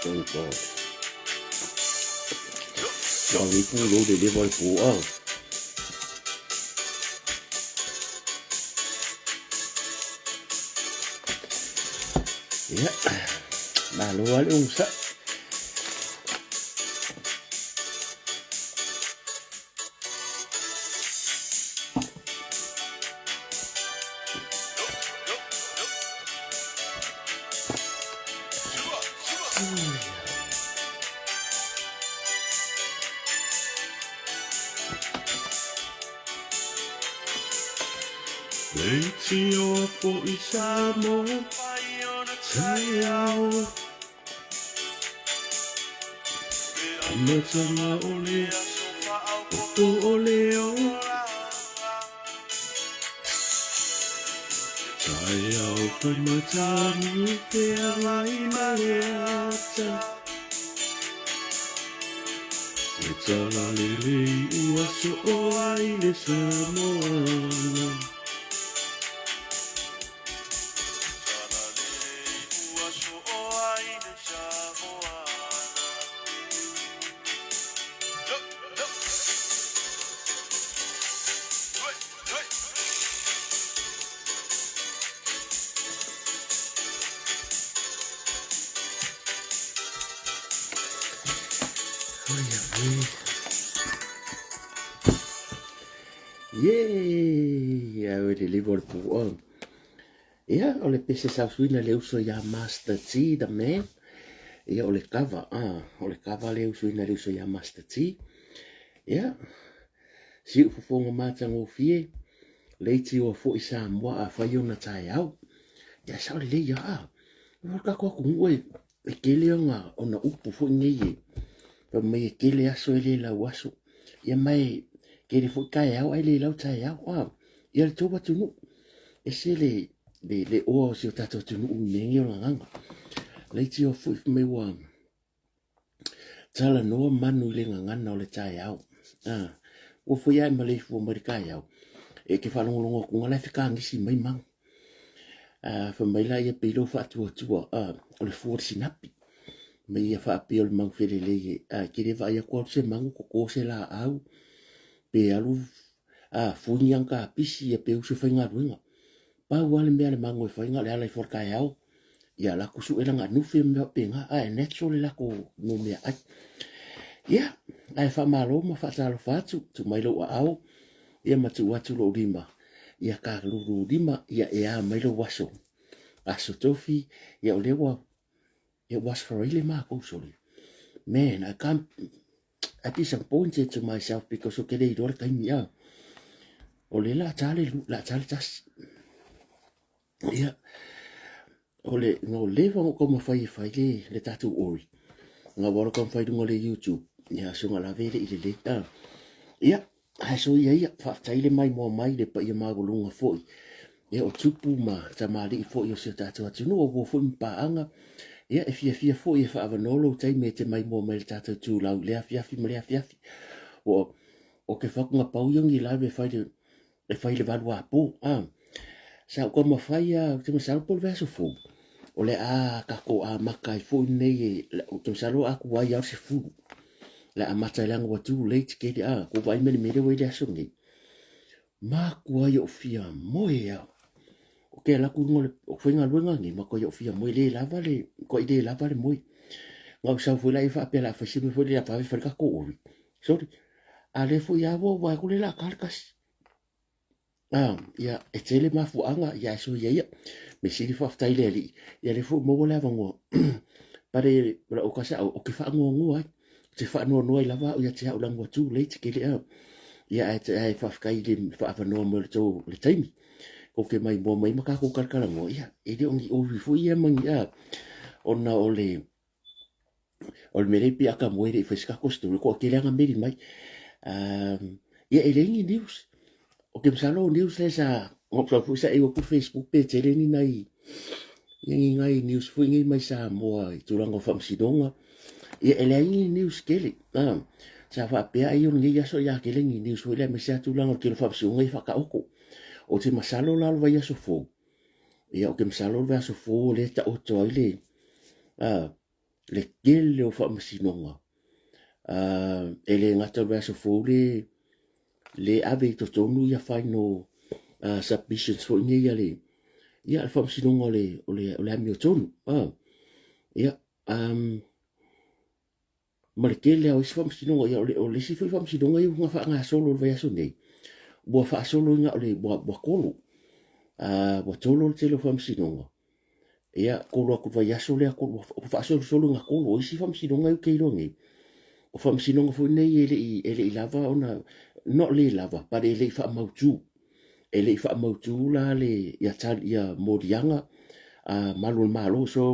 Thank God. Ang ipulo de Liverpool. Ah. Ia, malo lava le onosai. Yay! Ae le Liverpool. Oh. Ia, o le pese sausuina le uso ia Master T, the man. Ia, o le kava, ah, o le kava le usuina le uso ia Master T. Ia, si u fofoga matagofie, leiti oa foi Samoa afai ona taeao. Ia, sao lelei ia, ah. O le tatou atunuu e, e tele ona, ona upu foi nei e, fai mai e tele aso e le lau aso. Ia ma e tele foi taeao ae le lau taeao. Ah, ia le tou atunuu, ese le, le, le oa o si o tatou atunuu i mea nei o lagaga. Leiti oa foi fai mai ua talanoa manu i le gagana o le taeao. Ah, ua foi ae maleifua mai le taeao. E te faalogologo atu la e fekagisi mai manu. Ah, fai mai la ia pei lou faatuatua, ah, o le fua o le sinapi. Mai ia faapea o le manu felelei e, ah, ke le vaai atu alu se manu toto se laau, pe alu, ah, fui ni ana kapisi ia pe usu e faigaluega. Pau lava le mea a le manu e fai na o le ala ifo o le taeao, ia latou sue lana nufe ma mea faapena, ae natural le latou mo meaai. Ia, Ae faamalo ma faatalofa atu, tuu mai lou aao, ia ma tuu atu lou lima, ia ka lulu lima, ia e a mai lou aso. Aso Tofi, ia o lea ua, ia ua aso Faraile makou sole. Man, I can't, I disappointed to myself because o ke le iloa le taimi, a. O lea la ta le, la ta le tasi. Ia, o le, no leva o taumafai e fai le, le tatou ori. Nga ua taumafai lunga le YouTube. Ia, so nga lave le i le le. Ah. Ia, ae so ia ia, faafetai le mai moa mai le paia maualuga foi. Ia, o tupu ma tamalii foi o si o tatou atunuu, o uo foi ma paaga. Ia, e fiafia foi e faaavanoa lou taimi e te mai moa mai le tatou tulau i le afiafi ma le afiafi. Ua, o ke whakunga pau ia ngi live e fai le, e fai le valuapo a sa ou taumafai a ou te masalo po o le vaiaso fou o le a tatou amata ai foi nei e ou te masalo a tuai lava o le 10 le amata ai leaga ua too late tele a ua vaai mai le mea lea ua i le aso nei matua ai ou fia moe a ou te alu atu i luga o le faigaluega nei matua ai ou fia moe le lava le matuai le lava le moe na ou sau foi lea faapea o le a fai se mea foi lea vave fai le tatou ori sorry a lea foi lava ua vaai atu lea o le a ta le tasi Ah, ia, e tele mafuaaga, ia e soia ia. Me sili faafetai le Alii, ia lea foi ua maua le avanoa. Pare o ka sao, o ke faanoanoa ai. Te faanoanoa ai lava au ia te au leaga ua too late kele a. Ia ae, ae faafetai i le faaavanoa mai o le tou le taimi. Ko ke mai moa mai ma kākou kalakalanoa, ia, e le o ni ori foi ia ma ni a. Ona o le, O le mea lea pei a tamoe e le i fai se tatou story, toatele lava na meli mai. Ia e leai ni news. Ou te masalo o news lea sa, na ou sau foi sa eu atu Facebook pe tele ni nai, ia ni nai news foi nei mai Samoa i tulaga o faamasinoga. Ia e leai ni news tele. Sa faapea ai o lenei aso ia tele ni news foi lea aemaise lava tulaga o le tele o faamasinoga ia faataoto. Ou te masalo la o le vaiaso fou, Ia, ou te masalo o le vaiaso fou o lea e taoto ai le, le tele o faamasinoga. E le gata o le vaiaso fou le, le ave i totonu ia final submissions foi nei a le, ia, le faamasinoga o le, o le, o le amiotonu. Ia, ma le tele lava o isi faamasinoga. Ia, o le, o le isi foi faamasinoga ia ua faagasolo i le vaiaso nei, ua faasolo ina o le, ua, ua tolo. Ua tolo le tele o faamasinoga. Ia, tolo atu i le vaiaso lea, tolo, ua faasolosolo ina tolo. O isi faamasinoga ia ou te iloa nei, o faamasinoga foi nei e le i, e le i lava ona, not le lava, but e le i faamautu. E le i faamautu la le, ia, ia moliaga a malu o le Malo. So,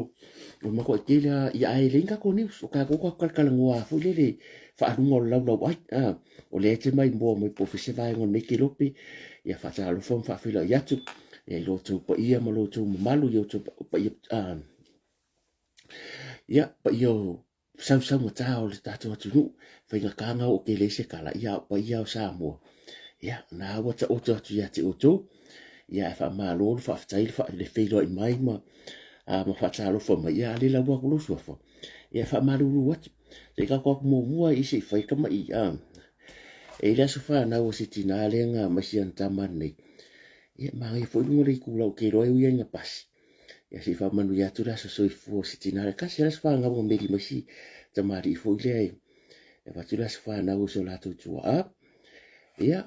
o le matuai tele lava, ia ae leai ni tatou news. O tatou tatou talatalanoa lava foi lele faaluga o le laulauai. O lea e te maimoa mai po o fea se vaega o lenei kelope, ia faatalofa ma faafeiloai atu ia i lo outou paia ma lo outou mamalu, i outou paia, ia, paia o sausaugata o le tatou atunuu, faigata na oo tele ai se tala, ia a o paia o Samoa, ia na ua taoto atu ia te outou, ia ae faamalo le faafetai le, fa, le feiloai mai ma, a, ma faatalofa mai, ia a le lau atu lou suafa, ia faamalulu atu. Se i tatou atu muamua i se i fai tama'i, a, e i le aso fanau o se tinā lea na aumai si ana tama nei, ia manaia foi luga o le itula ou te iloa e ui ai ina pasi. Ia se i faamanuia atu le aso soifua o se tina le tasi le aso fanau ua meli mai si tamalii foi lea e avatu le aso fanau o si o latou tuaa. Ia,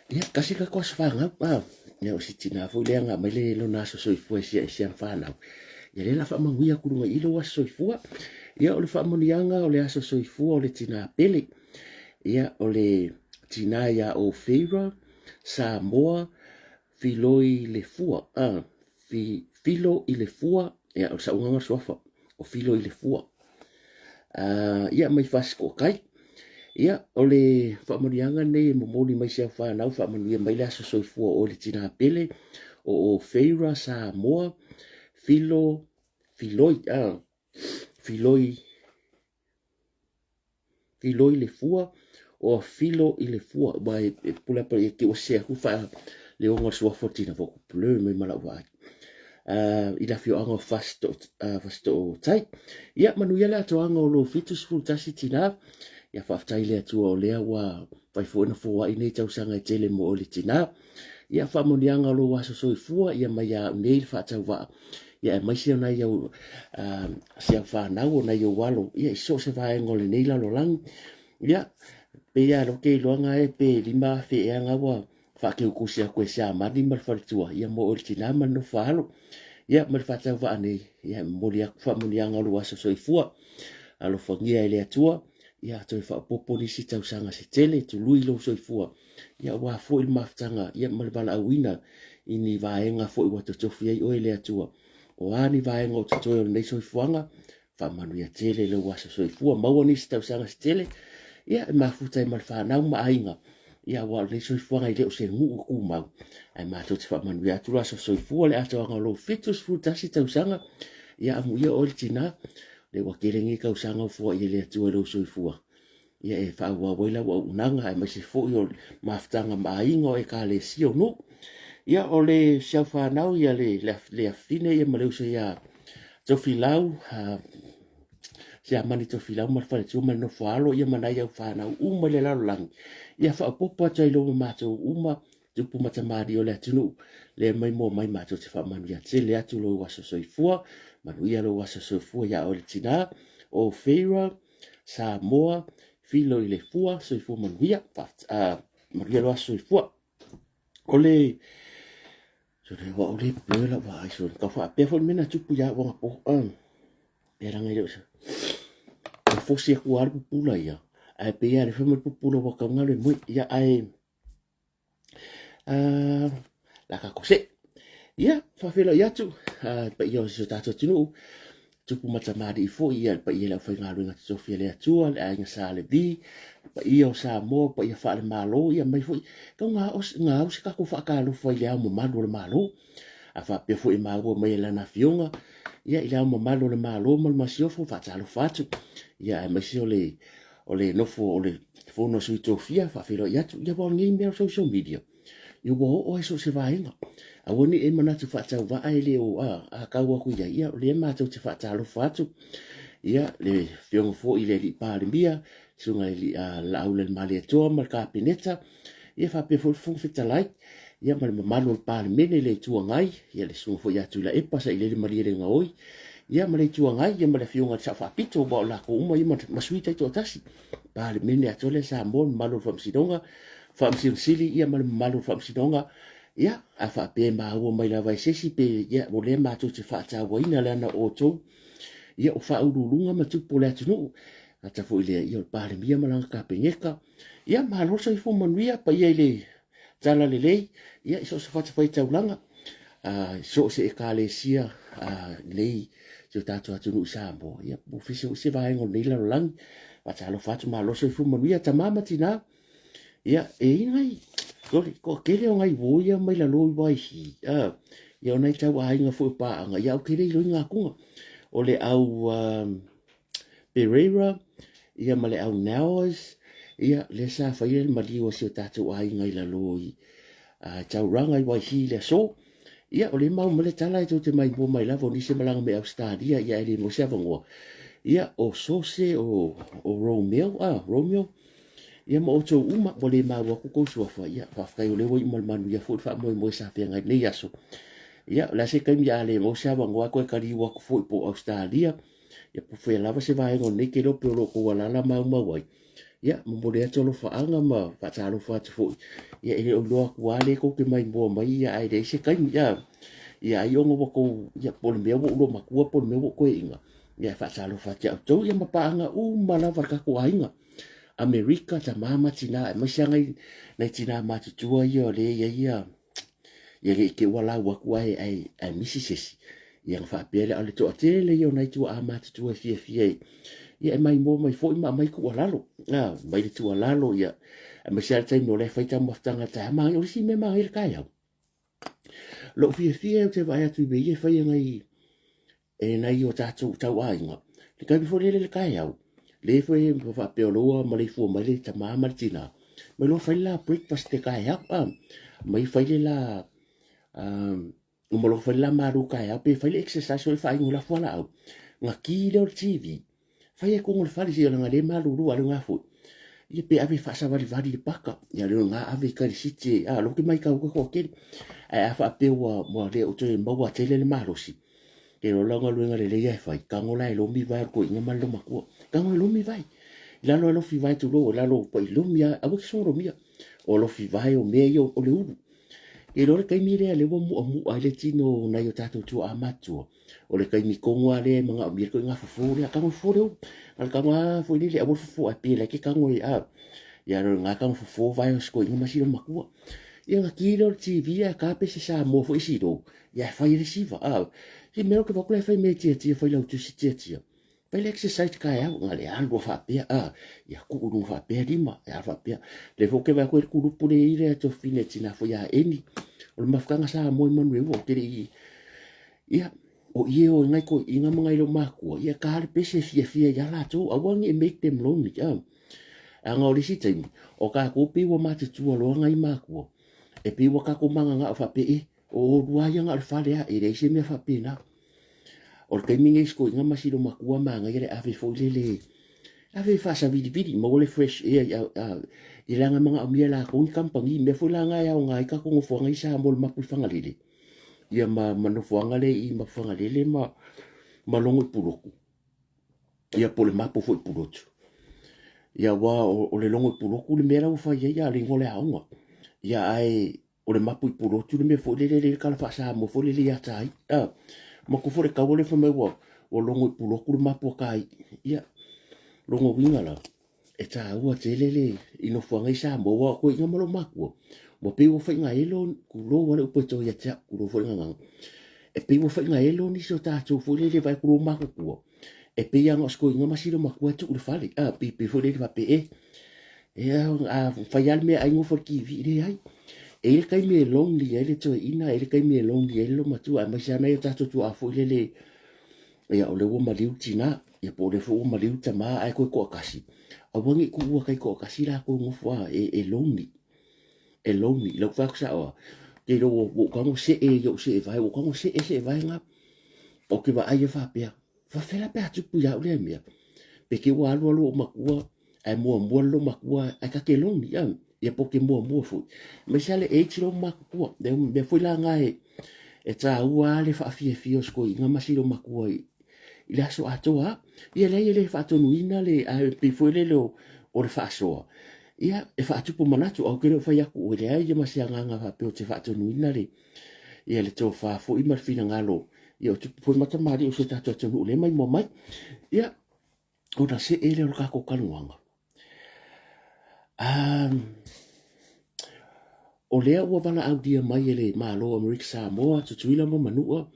Ia, tasi le tatou aso fanau, a, ia o si tina foi lea na aumai le lona aso soifua e sia e sia fanau. Ia lea la faamanuia atu luga i lou aso soifua. Ia o le faamanuiaga o le aso soifua o le tina pele. Ia o le tina ia Ofeira, Samoa, Filoi le fua, a, fi, Filo i le fua, ia o le saunoaga o le suafa, o Filo i le fua. Ia mai Fasitooutai. Ia, o le faamanuiaga lenei e momoli mai si au fanau, faamanuia mai le aso soifua o oe le tina pele, o Ofeira Samoa, Filo, Filoi, Filoi, Filo i le fua, o filo i le fua, ua e, e pule apa e te ua se aku wha le onga o le suafa o tina voko blur mai ma lau vaai. I le afioaga o Fasitooutai. Ia, manuia le atoaga o lo 71 tina. Ia faafetai i le Atua o lea ua mafai foi ona foai nei tausaga e tele mo oe le tinā. Ia faamanuiaga o lou aso soifua ia mai ia au nei le faatauvaa, ia aemaise o nai au si au fanau o nai ou alo ia i so o se vaega o lenei lalolagi. Ia, pei lava ou te iloaga e pe 5,000 ea na ua faateutusi atu e Siamani ma le faletua ia mo oe le tinā ma le nofo a alo. Ia ma le faatauvaa nei, ia e momoli atu faamanuiaga o lou aso soifua. Alofagia e le Atua, ia toe faaopoopo nisi tausaga se tele, tului lou soifua, ia aua foi le mafutaga ia ma le valaauina i ni vaega foi ua totofi ai oe e le Atua. O a ni vaega o totoe o lenei soifuaga, Faamanuia tele i lou aso soifua, maua nisi tausaga se tele, ia e mafuta ai ma le fanau ma aiga, ia aua o lenei soifuaga e le o se nuu tumau, ae matou te faamanuia atu lo aso soifua le atoaga o lou 71 tausaga, ia amuia oe le tinā, lea ua tele nei tausaga o foai e le Atua i lou soifua, ia e faaauau ai lau auaunaga aemaise foi o le mafutaga ma aiga o ekalesia o nuu. Ia o le si au fanau ia le, le, le afine ia ma le uso ia Tofilau, Siamani Tofilau ma le faletua ma le nofo alo ia ma nai au fanau uma i le lalolagi. Ia faaopoopo atu ai loma matou uma tupu ma tamalii o le atunuu lea mai moa mai matou te faamanuia tele atu lou aso soifua. Manuia lou aso soifua ia oe le tinā o Feira Samoa, Filo i le Fua, soifua manuia, manuia lou aso soifua. O le Sole, ua ou le blur lau vaai, sole. Tau faapea foi le mea na tupu ia au anapo. E leaga e le o se... E fosi atu lava le pupula ia, ae pei lava le fai mai le pupula ua tatau ona alu e moe. Ia, ae la tatou see. Ia, faafeiloai atu le paia o si o tatou atunuu, tupu ma tamalii foi, ia le paia i le aufaigaluega totofi a le Atua, le aiga Sa Levi, le paia o Samoa, paia faale-Malo, ia mai foi, tau na au se tatou faatalofa i le Ao Mamalu o le Malo. A faapea foi e maua mai e lana afioga, ia i le Ao Mamalu o le Malo ma le Masiofo, faatalofa atu. Ia aemaise o le o le nofo o le fono a Sui Tofia, faafeiloai atu. Ia aua o lenei mea o social media, ia ua oo lava i so o se vaega. Aua ne i e manatu faatauvaa e le o, a, a tau atu i ai, ia o lea matou te faatalofa atu. Ia, le afioga foi i le Alii Palemia, susuga i le Laaulialemalietoa ma le Kapeneta, ia faapea foi le Fofoga Fetalai, ia ma le mamalu o le Palemene, le Itu Agai, ia le susuga foi ia Tuilaepa Sailele Malielegaoi, ia ma le Itu Agai, ia ma le afioga i le Sao Faapito, aua o latou uma ia ma sui taitoatasi. Palemene atoa lea Samoa, le mamalu o le Faamasinoga, Faamasino Sili, ia ma le mamalu o le Faamasinoga, ia, a faapea e maua mai lava e se isi pe, ia, o lea matou te faatauaina leaga o outou, ia, o faauluuluga ma tupu o le atunuu. Gata foi lea, ia, o le Palemia ma lana Kapeneta, Ia, malo le soifua manuia, paia i le Talalelei, ia, i so o se fatafaitaulaga, i so o se ekalesia nei si o tatou atunuu i Samoa, ia, po o se vaega o lenei lalolagi. Faatalofa atu, malo le soifua manuia, tama ma tina. Ia, e i ai nai, sole, toatele o nai uo ia mai lalo i Waihi, ia, o nai tauaiga foi o paaga, ia, ou te le iloina atuga. O le au Pereira, ia ma le au Nowers, ia lea sa faia le maliu a si o tatou aiga i lalo i Tauranga i Waihī i le aso. Ia, o lea e maua mai le tala e tou te maimoa mai lava o nisi e malaga mai Ausetalia, ia ae le maua se avanoa. Ia, o Sose, o Romeo, Romeo, ia ma outou uma, ua le maua atu tou suafa, ia, faafetai o lea ua iu ma le manuia foi le faamoemoe sa feagai i lenei aso. Ia, o le a se taimi a le maua se avanoa, toe taliu atu foi po o Ausetalia, Ia po o fea lava se vaega o lenei kelope o lo o outou alaala maumau ai, ia momoli atu alofaaga ma faatalofa atu foi. Ia e le o iloa atu lava lea tou te maimoa mai ia ae leai se taimi. Ia, ia ai ona ua tou, ia po o le mea ua ou loomatua po o le mea ua ou toeaina, ia e faatalofa atu ia outou ia ma paaga uma lava a le tatou aiga. Amerika, tama ma tina, aemaise lava nai, nai tina matutua ia o lea e i ai ia Ia ne i te i ua lau atu ae, ae, ae misi se isi. Ia ona faapea lea, o le toatele ia o nai tuaa matutua e fiafia i, ia e maimoa mai foi ma aumai tuualalo. A, mai le tuualalo, ia, aemaise lava le taimi o la e fai taumafataga i le taeao. Manaia, o le isi mea manaia i le taeao, lou fiafia ou te vaai atu i mea ia e fai e nai e nai o tatou tauaiga, le taimi foi lele i le taeao, le foi e faapea o loa maleifua mai le tama ma le tina, mai loa fai le la breakfast le taeao, a, mai fai le la, uma loa fai le la malu taeao, pe fai le exercise foi e faainu la fualaau, ona ki lea o le TV, fai ai totonu o le fale, se leaga o lea e malulu lava lena foi. Ia pe ave faasavalivali i le paka, ia le nga ave i Karisiti e, a, loke mai kau ka kele. Ae a faapea ua, ua le o toe maua tele le malosi, ke lola galuega lelei e fai, tago la e lomi vai ko inga ma le matua. Tago e lomi vai. I lalo e lofi vai tu lo, lalo pa i lomi a, aua ki soro mia. O lofi vai o mea ia o le ulu. E loa le taimi lea lea ua mu'amu'a ai le tino o nai o tatou tua'a matutua, o le taimi tonu lava lea e manaomia ai le ituaiga fofo lea. Tago e fofo le ulu, a o le tago lava foi lele aua le fofo ae pei e like tago e a. Ia o lena tago fofo vae o si toeaina ma si loomatua. Ia ona ki lea o le TV ae ta pe se Samoa foi silou, ia e fai ai le siva a. Se mea ou te vaai atu la e fai mea e tiatia fai lau tusi tiatia. Fai le exercise taeao, na le alu a faapea, a, ia tuu i luga faapea lima, ia alu faapea. Le foi ou te vaai atu ai le kulupu le i le tofine tina foi a Eni. O le mafutaga Samoa i manu e ua, ou te le i, ia, o ie o ngai toeaiina ma ngai loomatua, ia ta le pese e fiafia ia latou, aua ne i make them lonely, a. Leaga o le isi taimi, o tatou pei ua matutua loa nai matua, e pei ua tatou mananao faapea, e, o olua ia na o le fale a, e leai se mea faapena. O le taimi nei sikoiga ma silo matua manaia le ave foi lele ave faasavilivili maua le fresh air i leaga manaomia e latou ni kamupani mea foi la na e aoga ai tatou nofoaga i Samoa le mapu i Fagalele ia ma, ma nofoaga le i ma Fagalele ma, ma Logo i Pulotu ia po o le mapu foi i Pulotu ia aua o, o le Logo i Pulotu le mea la ua fai ai a le igoa o le aoga ia ae o le mapu i Pulotu le mea foi lele le tala faa-Samoa foi lele ia Tai. Ah, maku foi le taua le fai mai ua, ua logo i Pulotu le mapu a Tai. Ia, logo uiga la, e tāua tele le i nofoaga i Samoa, ua koe inga ma lou matua. Ua pei ua whainga elo, kulo wale upo e toi ia te au, kulo foi nganganga. E pei ua whainga elo nisi o tātou foi lele vai kulo makutua. E pei anga o siko inga masilo makua tu le fale. Ah, pi pi foi lele wape e. E a fai a le mea ai ngofo le TV, leai. E i le taimi e lonely ai le toeaina, e i le taimi e lonely ai le loomatua, aemaise lava nai o tatou tuaa foi lele, ia o lea ua maliu le tina, ia po o lea foi ua maliu le tama ae toe toatasi. Aua ne i tuua taitoatasi latou nofo a, e, e lonely. E lonely. I lau fai atu sao lava, ou te iloa ua ou tago see i ou seevae, ua ou tago see seevae na. Ou te vaai e faapea, Faafefea pe a tupu ia au lea mea? Pe te ua alu alu ou matua, ae muamua le loomatua, ae ta te lonely, a, ia po te muamua foi. Aemaise lava le age lou matutua. Le mea foi la na e, e taua lava le faafiafia o si toeaina ma si loomatua i, i le aso atoa lava. Ia leai e le faatonuina le, ae pei foi lele o, o le faasoa. Ia, e faatupu manatu, ae ou te le o fai atu, e leai ma se agaga faapea ou te faatonuina le, ia le tofa foi ma le finagalo ia o tupu foi ma tamalii o si o tatou atunuu lea maimoa mai. Ia, ona see lea o le tatou talanoaga. Um, o lea ua valaaulia mai e le Malo o Amerika Samoa, Tutuila ma Manua,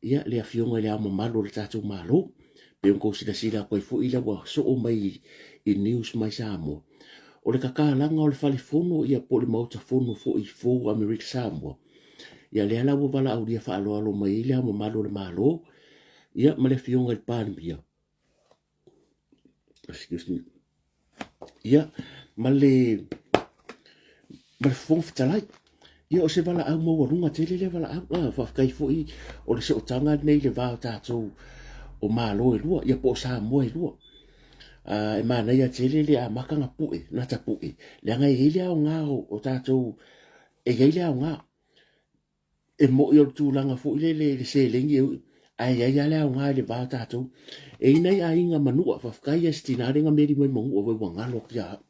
ia le afioga i le Ao Mamalu o le tatou Malo. Pe ona tou silasila atu ai foi lea ua soo mai i news mai Samoa. O le tatalaga o le fale fono ia po o le Maota Fono foi fou Amerika Samoa. Ia lea la ua valaaulia faaaloalo mai ai le Ao Mamalu o le Malo, ia ma le Afioga i le Palemia. Excuse me. Ia, ma le ma le Fofoga Fetalai. Ia, o se valaau maualuga tele lea valaau. Ah, faafetai foi o le sootaga lenei i le va o tatou o Malo e lua, ia po o Samoa e lua. Ah, e manaia tele le amata na pue, na tapue, leaga e i ai le aoga o, o tatou E i ai le aoga. E moni o le tulaga foi lele i le seleni e ui, ae i ai lava le aoga i le va o tatou. E i ai nai aiga Manua, faafetai lava i si tina lea na meli mai Manua, ua ua galo atu ia au.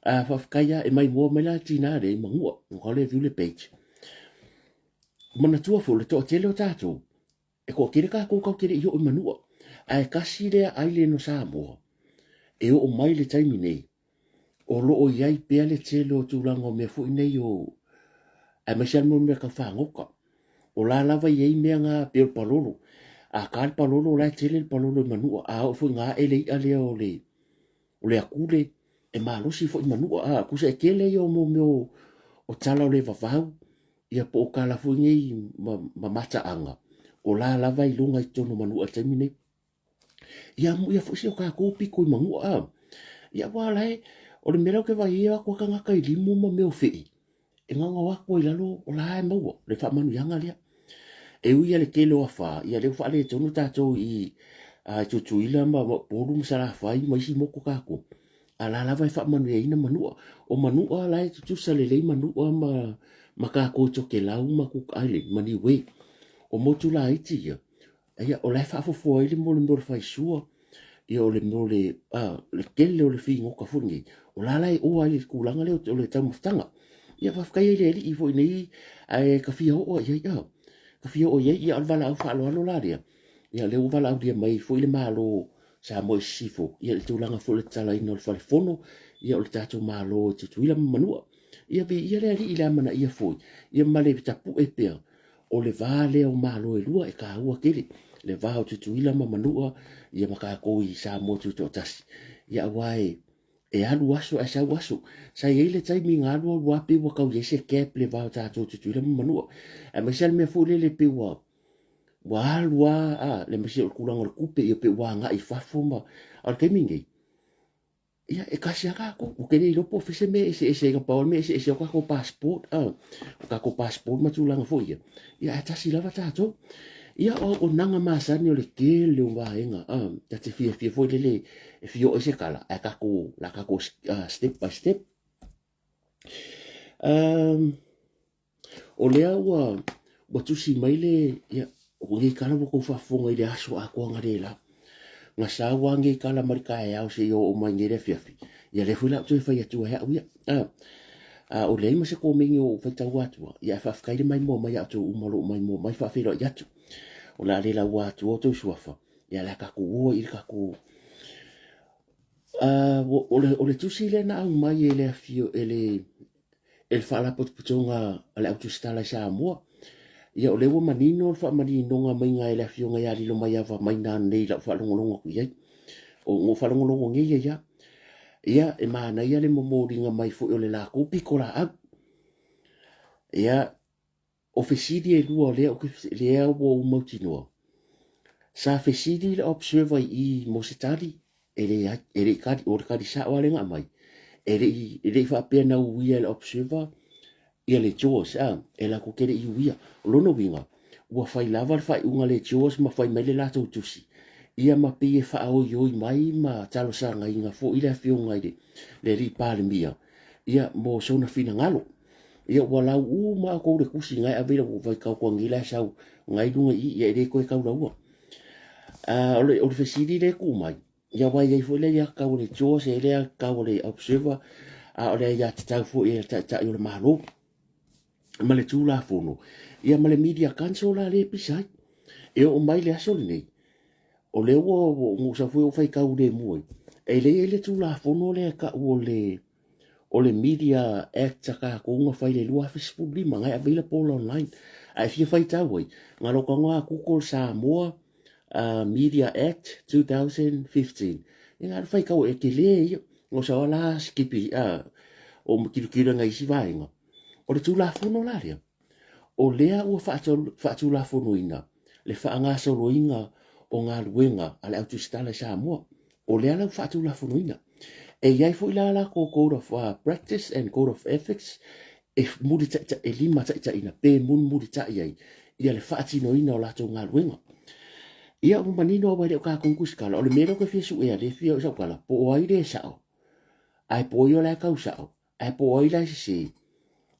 A faafetai lava, e maimoa mai la le tina lea i Manua, ua le view le page. Manatua foi, o le toatele o tatou, e toatele tatou tatou te le i oo i Manua, ae tasi lea island o Samoa e oo mai le taimi nei, o lo o i ai pea le tele o tulaga o mea foi nei o, aemaise lava le mea tau fagota. O la lava e i ai mea na pei o le palolo. A ta le palolo, o la e tele le palolo i Manua. A oo foi ina ae le i'a lea o le, o le akule, e malosi foi Manua. A, tusa e tele ia o mea o, o tala o le vavau, ia po o tala foi nei ma, ma mataaga, o la lava i luga i totonu o Manua i le taimi nei. Ia amuia foi si o tatou pito i Manua, a. Ia aua la e, o le mea lea ou te vaai ai, e o atu lava tagata i limu ma mea o fee, e gaogao atu ai i lalo, o la e maua le faamanuiaga lea. E ui lava i le tele o afa, ia lea ua faaletonu tatou i, i Tutuila ma Upolu ma Salafai ma isi motu tatou. A la lava e faamanuiaina Manua. O Manua la e tutusa lelei Manua ma ma kākou i Tokelau ma Cook Island ma Niue. O motu laiti ia, ia o la e faafofoa ai le mea o le mea o le faisua, ia o le mea o le, a, le tele o le figota foi nei, o la la e oa ai le tulaga lea o le taumafataga. Ia faafetai ai le Alii foi nei, ae ta fia oo i ai, a, ta fia oo i ai, ia o le valaau faaaloalo la lea, ia lea ua valaaulia mai foi le Malo Samoa i Sisifo, ia le tulaga foi o le tatalaina o le fale fono, ia o le tatou Malo i Tutuila ma Manua. Ia viia le Alii i le amanaia foi, ia ma le tapue pea o le va lea o Malo e lua e taua tele, le va o Tutuila ma Manua, ia ma tatou i Samoa Tutoatasi. Ia aua e e alu aso ae sau aso. Sa i ai le taimi na alu alu lava pei ua tau i ai se gap le va o tatou Tutuila ma Manua. Aemaise lava le mea foi lele pei ua ua alu lava a, le aemaise o le tulaga o le tupe, ia pei ua agai i fafo ma... A o le taimi lenei, ia e tasi lava tatou. Ou te le iloa po o fea se mea e eseese ai, na pau lava le mea e eseese ai o tatou passport, a, o tatou passport ma tulaga foi ia, ia ae tasi lava tatou. Ia o auaunaga masani o le tele o vaega, a, ta te fiafia foi lele e fia oo ai se tala, ae tatou, la tatou step by step. Um, O lea ua, ua tusi mai le, ia, o nei tala ua tou faafofoga i le aso atoa analeila. Na sau lava nei tala mai le taeao seia oo mai nei le afiafi. Ia lea foi la ou toe fai atu ai au ia. Ah, ah, o leai ma se komeni o ou faitau atua, ia ae faafetai le maimoa mai a outou uma o lo o maimoa mai faafeiloai atu. O le a le laua atua outou suafa, ia o le a tatou o ai i le tatou Ah, o le, o le tusi lea na aumai e le afio, e le, e le Faalapotopotoga a le Au Tusitala i Samoa. Ia o lea ua manino le faamaninoga maiga e le Afioga ia Lilomaiava mai nanei i lau faalogologo atu i ai. O ou faalogologo nei ia ia. Ia e manaia le momoliga mai foi o le latou pitolaau. Ia O fesili e lua lea ou te, lea ua ou mautinoa. Sa fesili le observer i i mo se tali, e leai, e le i tali, o le tali sao lava lea na aumai, e le i, e le i faapea na uia e le observer ia le JAWS, a, e latou te le i uia. O lona uiga, ua fai lava le faaiuga a le JAWS ma fai mai le latou tusi, ia ma pei e faaoioi mai ma talosagaina foi le afioga i le, le alii Palemia, ia mo sona finagalo. Ia ua lau uma outou le tusi na e ave i lau vaitau togi la e sau na i luga i i, ia e le toe taulaua. Uh, o, le, o le fesili le tuu mai, ia wai ai foi le ia tatau o le JAWS, e le tatau o le observer, a o le ia tatau foi e taitai o le Malo ma le Tulafono, ia ma le Media Council la le pisa ai. E oo mai le aso lenei, o lea ua, ua, ua, ua faitau lemu ai, e leai ai le Tulafono lea e tau o le O le Media Act a tatou na fai i le 2015, na e available online. A e fia faitau ai, na lou tago a Google Samoa uh, Media Act 2015. Ia na alu faitau e tele ia. No sa la skipi uh, o kilokilo ngai isi vaega. O le Tulafono la lea, o lea ua faatulafonoina le faagasoloina o galuega a le Au Tusitala i Samoa. O lea la ua faatulafonoina. E i ai foi la latou Code of uh, Practice and Code of Ethics e mulitaita, e limataitaiina pe mulimulitai ai ia le faatinoina o latou galuega. Ia ua manino aua e le o tatou tusitala, o le mea lea ou te fia suea, lea e fia oo sau tala, po o ai le sao, ae po o ai o la e tau sao, ae po o ai la e sese,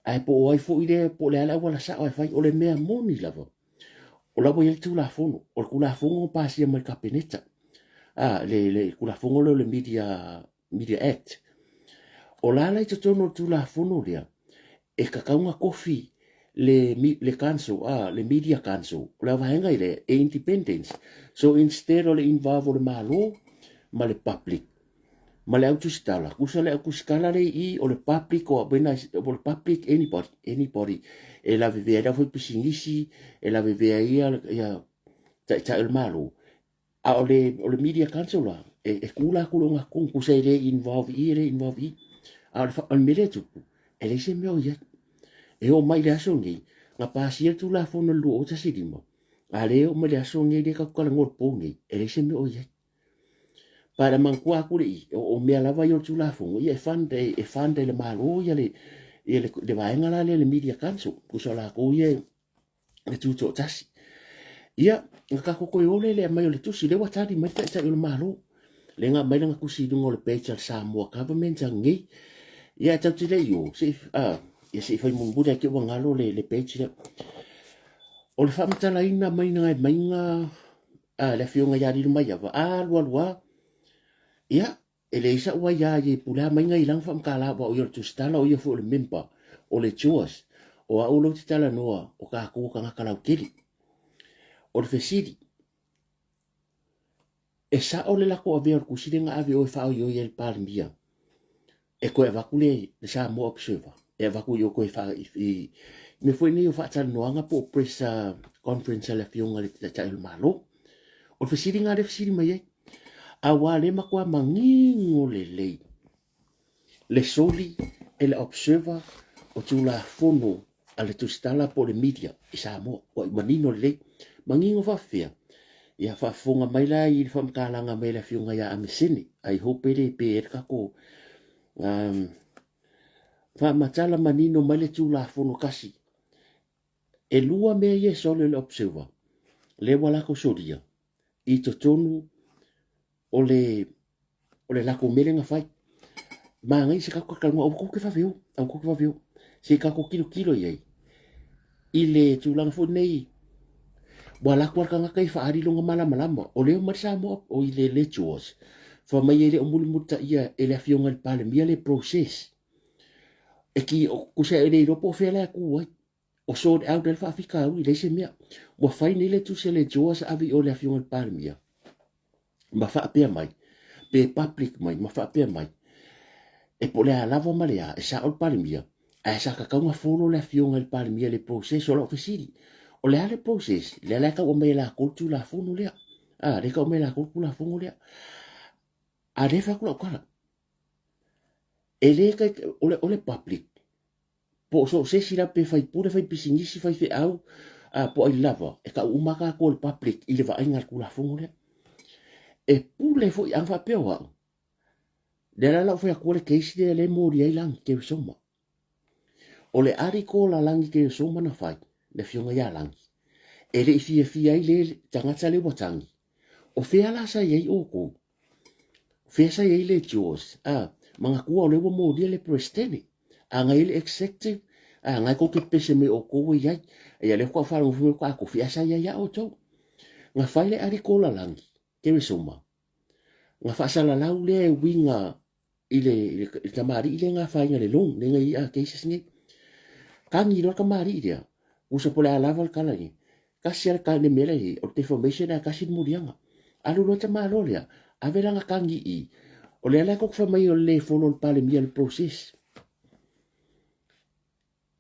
ae po o ai foi lea, po o le a le auala sao e fai, o le mea moni lava, o la ua i ai le Tulafono, o le Tulafono na pasia mai le Kapeneta, a, le, le Tulafono lea o le Media, Media Act. O la la i totonu o le Tulafono lea, e tatau ona tofi le, le council, a, le Media Council, o le vaega i lea, e independence. So instead o le involve o le Malo ma le public, ma le au tusitala, tusa le au tusitala le i o le public o when I, o le public anybody, anybody e lavevea ai le aufaipisinisi, e lavevea ai ia, ia taitai o le Malo. A o le, o le media council la, e, e kū lakou i le ogatotonu, tusa e le involve i, e le involve i. A o le, o le mea lea e tupu, e leai se mea o i ai. E oo mai i le aso lenei, na pasia le Tulafono i le 2015, a lea e oo mai i le aso lenei lea tatou talanoa i le po lenei, e leai se mea o i ai. Pae manatua atu le i, o mea lava ia o le Tulafono, ia e fund, e, e fund e le Malo ia le, ia le, le vaega la lea le Media Council, tusa o latou ia e tutoatasi. Ia, na tatou toe o lea i le aumai o le tusi, lea ua tali mai le Taitai o le Malo. Lea na aumai lana tusi i luga o le page a le Samoa Government ananei. Ia e tatou te le i o, se i, a, ia se i fai mulimuli ae te i ua galo le, le page lea. O le faamatalaina mai na maiga a le afioga ia Lilomaiava, a alu alu a, ia, e leai sa'u aiā i e pule a maiga i lana faamatala aua o ia o le tusitala o ia foi o le member o le JOS. O a'u lea ou te talanoa o tatou o tagata lautele. O le fesili, e sa'o le latou avea o le tusi lea na ave oe e faaoioi ai le Palemia e toe avatu le, le Samoa Observer e avatu i o toe faa, i, i mea foi nei o faatalanoaga po o press conference a le afioga i le Taitai o le Malo. O le fesiliga lea e fesili mai ai, Auā lea matua manino lelei le soli e le Observer o Tulafono a le Tusitala po o le Media i Samoa. Ua manino lelei. Manino faafefea? Ia faafofoga mai la i le faamatalaga mai le afioga ia Amesene. I hope e le pe ai le tatou faamatala manino mai le Tulafono tasi. E lua mea ia e soli e le Observer, lea ua latou solia i totonu o le o le latou mea lea na fai. Manaia se tatou talanoa, aua tou te vave o, aua tou te vave o. Se i tatou tilotilo i ai i le tulaga foi lenei, ua alu atu lava le tagata ia faaali lona malamalama, o lea e omai le Samoa o i le Lectures, fai mai e le o mulimulitaia e le afioga i le Palemia le process. E ki, tusa e le iloa po o fea la e tu ai. O sort out ai le faafitauli, leai se mea. Ua fai nei le tusi a le JOS ave i o i le afioga i le Palemia, ma faapea mai, pe public mai, ma faapea mai, e po o le a lava ma le a, e sao le Palemia, ae sa tatau ona follow le afioga i le Palemia i le process. O lau fesili, o le a le process? Lea la e tau aumai e latou le Tulafono lea. A, lea e tau aumai e latou le Tulafono lea. A lea e fai atu lau tala, e le, o le, o le public, po o so o se isi la pe faipule, faipisinisi, faifeau, a po o ai lava, e tau uma lava tatou e le public i le vaaiga a le Tulafono lea. E pule foi, ana faapea o au, lea la la ou fai atua le case lea lea e moli ai Lagi Keresoma. O le article a Lagi Keresoma na fai, le afioga ia Lagi, e le i fiafia ai le tagata lea ua tagi. O fea la sa i ai outou? O fea sa i ai le George? A, manatua o lea ua molia le Peresetene. A na i ai le Executive, a na e tou te pepese mai o outou e i ai. Ia lea faatoa faalogo mai faatoa tofi ae sa i ai lava outou. Na fai le article lalagi, Keresoma, na faasalalau lea e uiga i le, i le tamalii lea na afaina i le loan, lea na i ai cases nei. Tagi loa le tamalii lea, usa po o le a lava le tala nei, tasi lava le tagi, le mea la e i ai, o le defamation ae tasi le moliaga. Alu loa le tamaloa lea, ave lana tagi i i, o lea la e tou te fai mai o le le follow e le Palemia le process.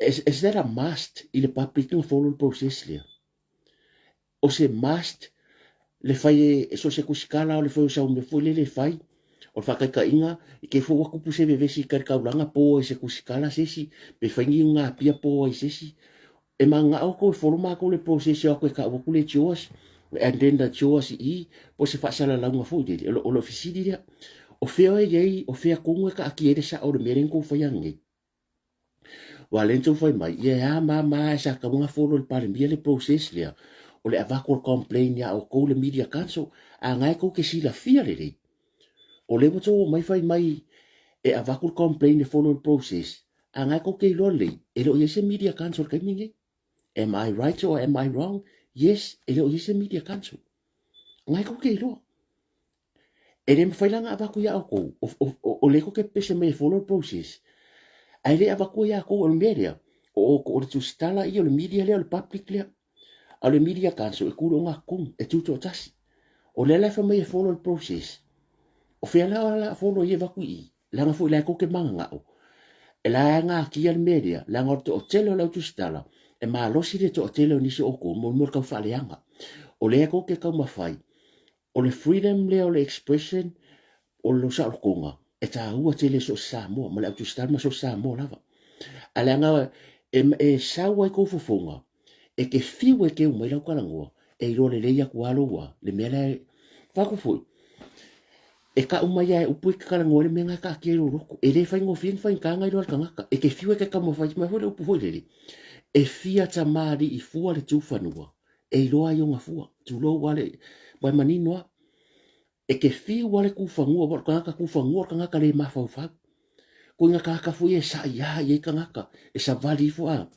Is that a must i le public na follow le process lea? O se must le fai e so o se tusitala o le fai o sau mea foi lele e fai. O le faataitaiga, i te i foi ua tupu se vevesi i tai taulaga po ai se tusitala se isi, pe fai ni iuga apia po ai se isi. E mananao outou e follow matou le process e o atu e tau atu le JOS and then the JOS i i po o se faasalalauga foi lele. O le fesili lea, o fea e i ai, o fea tonu e taatia ai le sao o le mea lea na outou faia nei? Aua o lea na outou fai mai, ia e a ma ma e sa tatau ona follow e le Palemia le process lea, o le avatu o le complain ia outou le Media Council, a na e tou te silafia lelei, o lea ua outou omai fai mai e avatu le complain e follow le process, a na e tou te iloa lelei, e le o i ai se Media Council i le taimi lenei. Am I right or am I wrong? Yes, e le o i ai se Media Council. Na e tou te iloa. E le mafai la ona avatu ia outou, o lea tou te pepese mai e follow le process, ae le avatua ia outou. O le mea lea, o outou o le tusitala ia, o le media lea, o le public lea. A o le Media Council e tu i le ogatotonu, e tutoatasi. O lea la e fai mai e follow le process. O fea la o le a follow ai e avatu i i? Leaga foi la e tou te mananao, e la e natia le mea lea, leaga o le toatele o le au tusitala, e malosi le toatele o nisi o outou mo le mea o le taufaaleaga. O lea tou te taumafai O le freedom lea o le expression o lou saolotoga e taua tele i so o se Samoa ma le au tusitala ma so o se Samoa lava. Ae leaga e, e sau ai kou fofoga e te fiu e keu mai lau talanoa e iloa lelei atu lava lou a le mea lea fai atu foi e kau mai lava e upu e te talanoa ai le mea lena e taatia i lou loto. E le faigofie ni faigata ona iloa e le tagata. E te fiu e te taumafai mai foi le upu foi lele e fia tamalii fua le tu fanua e iloa ai ona fua. Tulou lava le, ua e manino lava. E te fiu a le kufanua, aua o le tagata kufanua o le tagata le mafaufau. Koe tagata foi e sa'i a i ai tagata, e savali ifo a.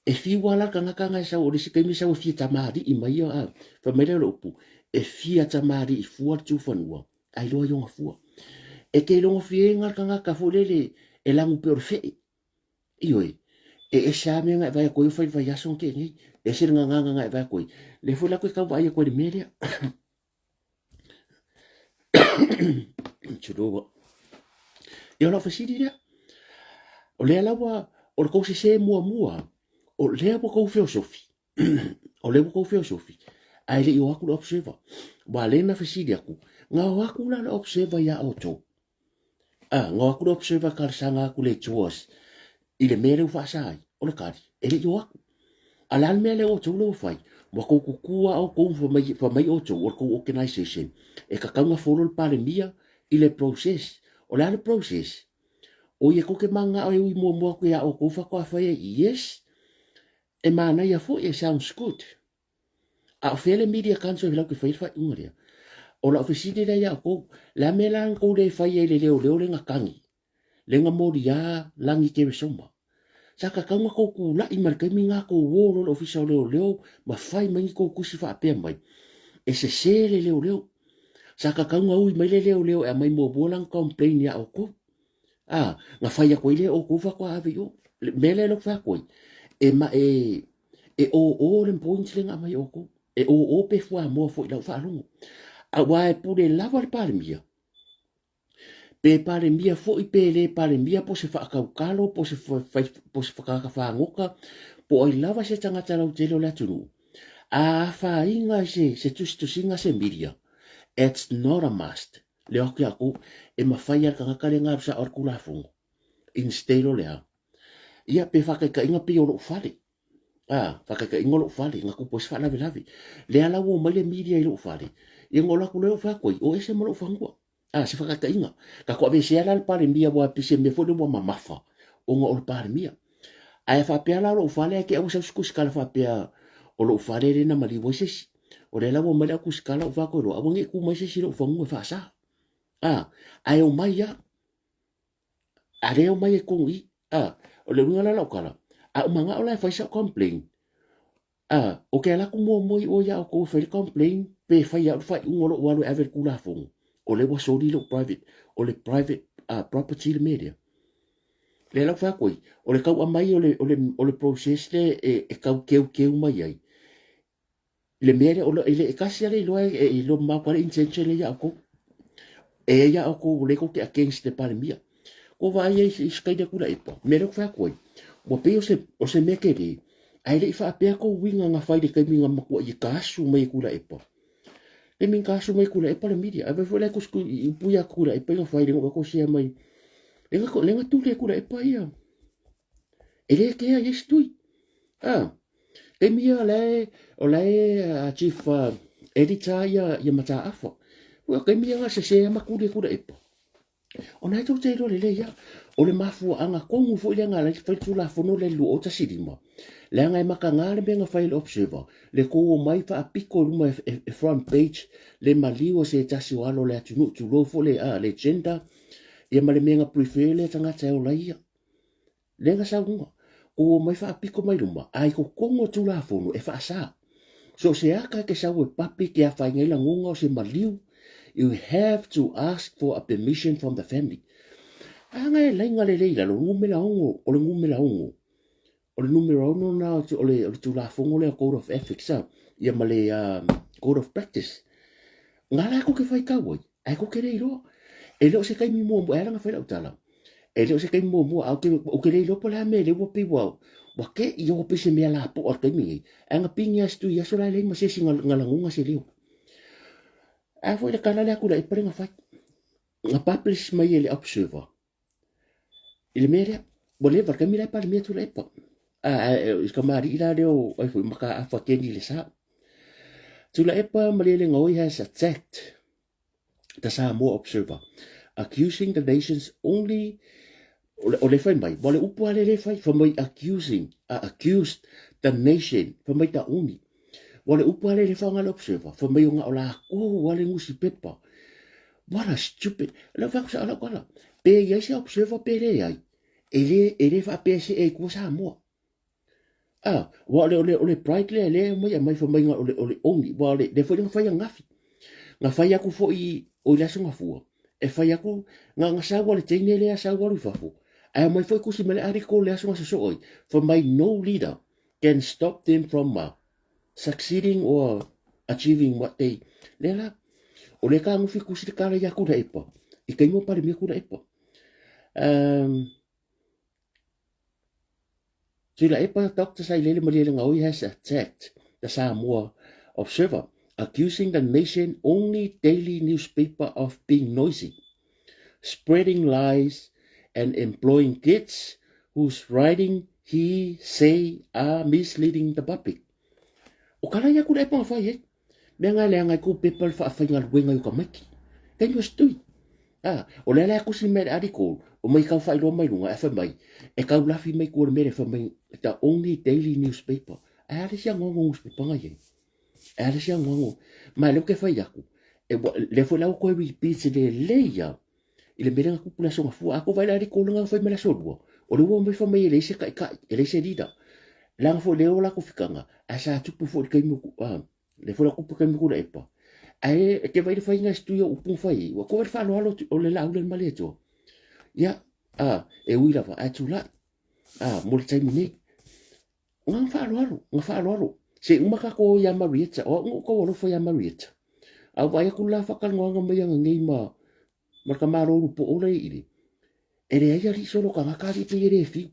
E fiu lava la le tagata na e sau, o le isi taimi e sau e fia tamalii mai ia a. Fai mai lea o le upu, e fia tamalii fua le tufanua, ae iloa i ona fua. E te ilogofiega le tagata foi lele e lanu pea o le fee. Ioe, e ese lava mea na e vaai atu ai o fai i le vaiaso na tea nei. E ese le gagana na e vaai atu ai. Lea foi la toe tau vaai atu ai i le mea lea. Tulou au. Ia o lau fesili lea, o lea la ua, o le tou sese muamua, o lea ua tou feosofi, o lea ua tou feosofi, ae le i o atu le observer. Aua o lea na fesili atu, na o atu la le observer ia outou, A, na o atu le observer e talosaga atu i le Tours i le mea lea ua faasa ai, o le tali, e le i o atu. A o le a le mea lea outou lea ua fai? Ua tou tutu lava outou ma fai mai outou o le tou organisation e tatau ona follow le Palemia i le process. O le a le process? Oi e tou te mananao e ui muamua atu ia outou faatoa fai ai, yes, e manaia foi, e sounds good. A o fea le media council e latou te faia le faaiuga lea? O lau fesili lea ia outou, le a mea la na tou le fai ai i le leoleo lea na tagi, lea na moliā Lagi Keresoma? Sa tatau ona tou tulai mai le taimi lena tou o loa i le ofisa o leoleo ma fai mai ni tou tusi faapea mai, e sese le leoleo. Sa tatau ona ui mai le leoleo e aumai muamua lana complain ia outou. A, na fai atu ai lea e outou faatoa ave i o. Le mea lea ou te fai atu ai, e ma e e o o le point lea na aumai e outou. E o o pe fuamoa foi i lau faalogo. Aua e pule lava le Palemia, pe Palemia foi pe le Palemia po o se faatautalo po o se po o se tagata fagota po o ai lava se tagata lautele o le atunuu, a afaina i se tusitusiga a se media, it's not a must. Leo atu ia outou, e mafai lava e le tagata lea ona alu sao i le Tulafono instead o le a? Ia, pe faataitaiga pei o lou fale. A, faataitaiga o lou fale, na tupu ai se faalavelave. Lea la ua omai le media i lou fale, ia ona ou alu atu lea ou fai atu ai, o ese ma lou fanua. A, se faataitaiga. Tatou aveesea la le Palemia aua pei se mea foi lea ua mamafa ona o le Palemia. Ae faapea la o lou fale ae te i ua sau se tusitala faapea o lou fale lea na maliu ai se isi. O lea la ua omai le au tusitala ou fai atu ai loa, aua ne i tu mai se isi i lou fanua e faasa. A, ae omai lava. A lea omai e tonu i, a, o le uiga la o lau tala, a ou manao la e fai sau complain, a, ou te alu atu muamua i o ia outou e fai le complain, pe fai e au le faaiuga o lou alu e ave i le Tulafono, o lea ua soli lou private, o le private property le mea lea. Lea la ou fai atu ai, o le tau aumai o le, o le, o le process lea e tau teuteu mai ai, le mea lea, e le tasi lava le iloa e iloa mamao atu le intention lea ia outou. E ia outou o lea tou te against le Palemia. Ua vaai ai i se taimi Tuilaepa, mea lea ou te fai atu ai, ua pei o se, o se mea tele, ae le i faapea tou uiga na fai i le taimi na matuai e taasu mai e Tuilaepa. Taimi na taasu mai e Tuilaepa le media. Ae foi la e tusi i upu ia Tuilaepa ina fai, lea na ou share mai. Lea na tuli e Tuilaepa ia. E le kea i isi tui. Ah, taimi ia o la e, o la e chief editor ia, ia Mataafa. Ua taimi ia na sese ma tuli e Tuilaepa. Ona e tou te iloa lelei lava, o le mafuaaga tonu foi lea na ala ai fai le Tulafono lea i le 2015, leaga e mataga le mea na fai e le Observer, le tou omai faapito i luma e front page le maliu o se tasi o alo o le atunuu, tulou foi le, le gender, ia ma le mea na prefer lea tagata e ola ai ia. Lea na saunoa, ua omai faapito mai luma, a i totonu o Tulafono e faasa. So o se aka e te sau e public e afaina ai lagona o se maliu, you have to ask for a permission from the family. A na e laina lelei i lalo, numera ono, o le numera ono, o le numera ono na o le, o le Tulafono lea Code of Ethics, a, ia ma le Code of Practice. Nga la kou te faitau ai, ae kou te le iloa. E le o se taimi muamua, e ala ona fai lau tala, e le o se taimi muamua, a ou te le iloa po o le a mea lea ua pei ua, ua te i ua pei se mea lapoa i le taimi nei, ae na pigi lava i se tui aso la e leai ma se isi na lagona se leo. A foi le tala lea a Tuilaepa lea na fai, na publish mai e le Observer i le mea lea, ua leva le taimi la e Palemia Tuilaepa. A, i le kamali'i la lea o ai foi Mataafa Kenny Lesa. Tuilaepa Malielegaoi has attacked the Samoa Observer, accusing the nation's only o le fai mai, ua le upu lava lea e fai, fai mai accusing, accused the nation, fai mai ta umi. Ua le upu lava lea e faaaoga e le Observer, fai mai ona o lakou lava le nusipepa What a stupid. Lau fai atu lau tala. Pe i ai se observer pe leai. E le, e le faapea e see ai tua Samoa. Ah, ua o le, o le, o le pride lea lea e omai aumai fai mai o le, o le only. Ua o le, lea foi na fai ananafi. Na fai atu foi o i le aso Gafua. E fai atu, na, na sau a le teine lea sau alu i fafo. Ae omai foi tusi mai le article le aso na sosoo ai. Fai mai no leader can stop them from uh, succeeding or achieving what they lea la o lea ka ngufi kusi le kala ia Tuilaepa i taimi o Palemia Tuilaepa. Tuilaepa Dr. Sailele Malielegaoi has attacked the Samoa Observer, accusing the nation only daily newspaper of being noisy, spreading lies and employing kids whose writing he say are misleading the public. O kala ia kula e panga whai e. Mea ngai le angai kou pepa le whaawhaingaluenga i o ka maiki. Can you stui? Ah, o lea lea kusi mai le article, o mai kau whailoa mai lunga, e whai mai, e kau lafi mai kua le mere whai mai, the only daily newspaper. E ale sia ngongo newspaper ngai e. E ale sia ngongo. Mai leo ke whai aku. E, lea foi lau koe repeat le leia. I le mea lea na tupu le aso Gafua, a ko vai le ariko le fai mai le aso lua, o le ua mai fai mai e leai se taitai, e leai se leader. Leaga foi lea o latou fikaga, ae sa tupu foi i le taimi o lea foi la tupu i le taimi o Tuilaepa. Ae e te vaai i le faiga e se tui o upu na fai ai, ua ko vai le faaaloalo o le laau lea i le Malietoa. Ia, a, e ui lava, ae tulai, a, mo le taimi nei. Na faaaloalo, na faaaloalo. Se i uma tatou o ia Marietta, o au na ou tau alofa ia Marietta. A ou vaai atu la faatalanoaga mai ana nei ma ma le tamaloa ulupoo la i le, e leai alii solo tagata alii pei e le fiu.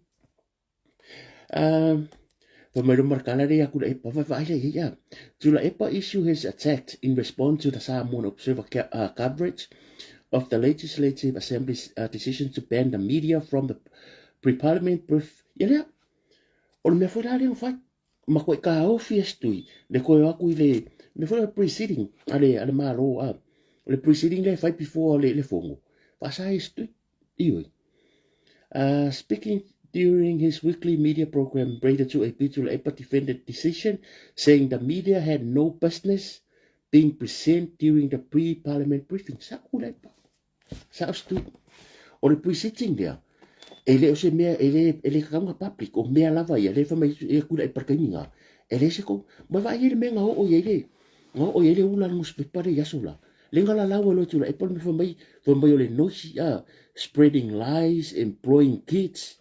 Fai mai loa ma le tala lea ia Tuilaepa, vaai la i ai a. Tuilaepa issue his attack in response to the Samoan Observer coverage of the Legislative Assembly's decision to ban the media from the pre-parliament brief. Ia lea, O le mea foi la lea na fai, matuai taofi e se tui le toe o atu i le mea foi lea o le pre-sitting a le, a le Malo, a. O le pre-sitting lea e fai before le, le fono, faasa ai e se tui. Ioe. Speaking during his weekly media program, Radio 2AP Tuilaepa defended decision, saying the media had no business being present during the pre-parliament briefing. Sa'o Tuilaepa. Sao se tui. O le pre-sitting lea, e le o se mea, e le, e le tatau ona public, o mea lava ia, lea e fai mai e kula i parakaimi ngā. E le se kou, ma vaai ai le mea nga oo i ai le, nga oo i ai le ula le newspaper le i aso la. Le nga lalau e loe tula e pole me fai mai, fai mai o le noisy, spreading lies, employing kids.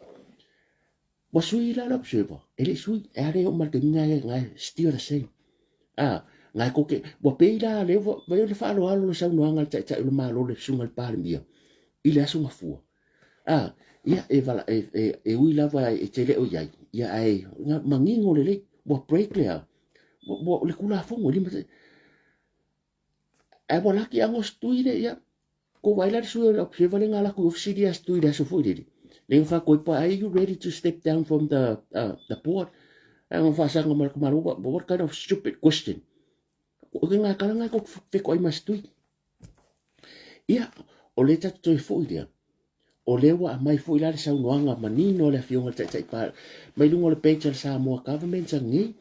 Ua sui la le observer, e le i sui, e ale oo mai le taimi nga nga still the same. A, nga ko ke, ua pei la le ua, vai o le faaaloalo le saunoaga a le Taitai o le Malo le Susuga i le Palemia i le aso Gafua. A, ia e vala, e, e, e ui lava e te le o i ai, ia ae nga, manino lelei, ua break le a, ua, ua, le Tulafono e lima, ae ua laki ago se tui le, ia, Ko wai la le sui o le observer le nga laku i ofisi lia stu i le aso foi lele. Le nga whakoi pa, are you ready to step down from the, the board? Ai nga whasanga ma le malo, what, what kind of stupid question? O ke nga kala nga ko wheko ai mas tui. Ia, o le tatu toi foi lea. O lea ua aumai foi la le saunoaga manino a le Afioga i le Taitai Pa mai luga o le page a le Samoa Government anei,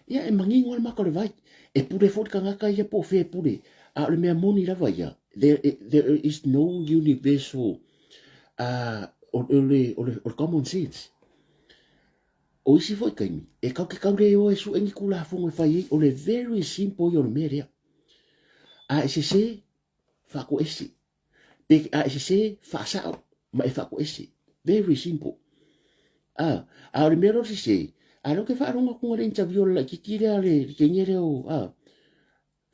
ia e manino lava le maka o le vai. E pule foi le tagata ia po o fea e pule, a o le mea moni lava ia, there, there is no universal o, o, le, o, le, o le common sense. O isi foi taimi, e kau ke kau le o e sue ni Tulafono e fai ai, o le very simple ia o le mea lea. A e sese, faakoese. Pe a e sese, faasao ma e faakoese. Very simple. A, a o le mea lea o le sese, a lea ou te faalogo atu i le interview a le laitiiti lea le teine lea o, a,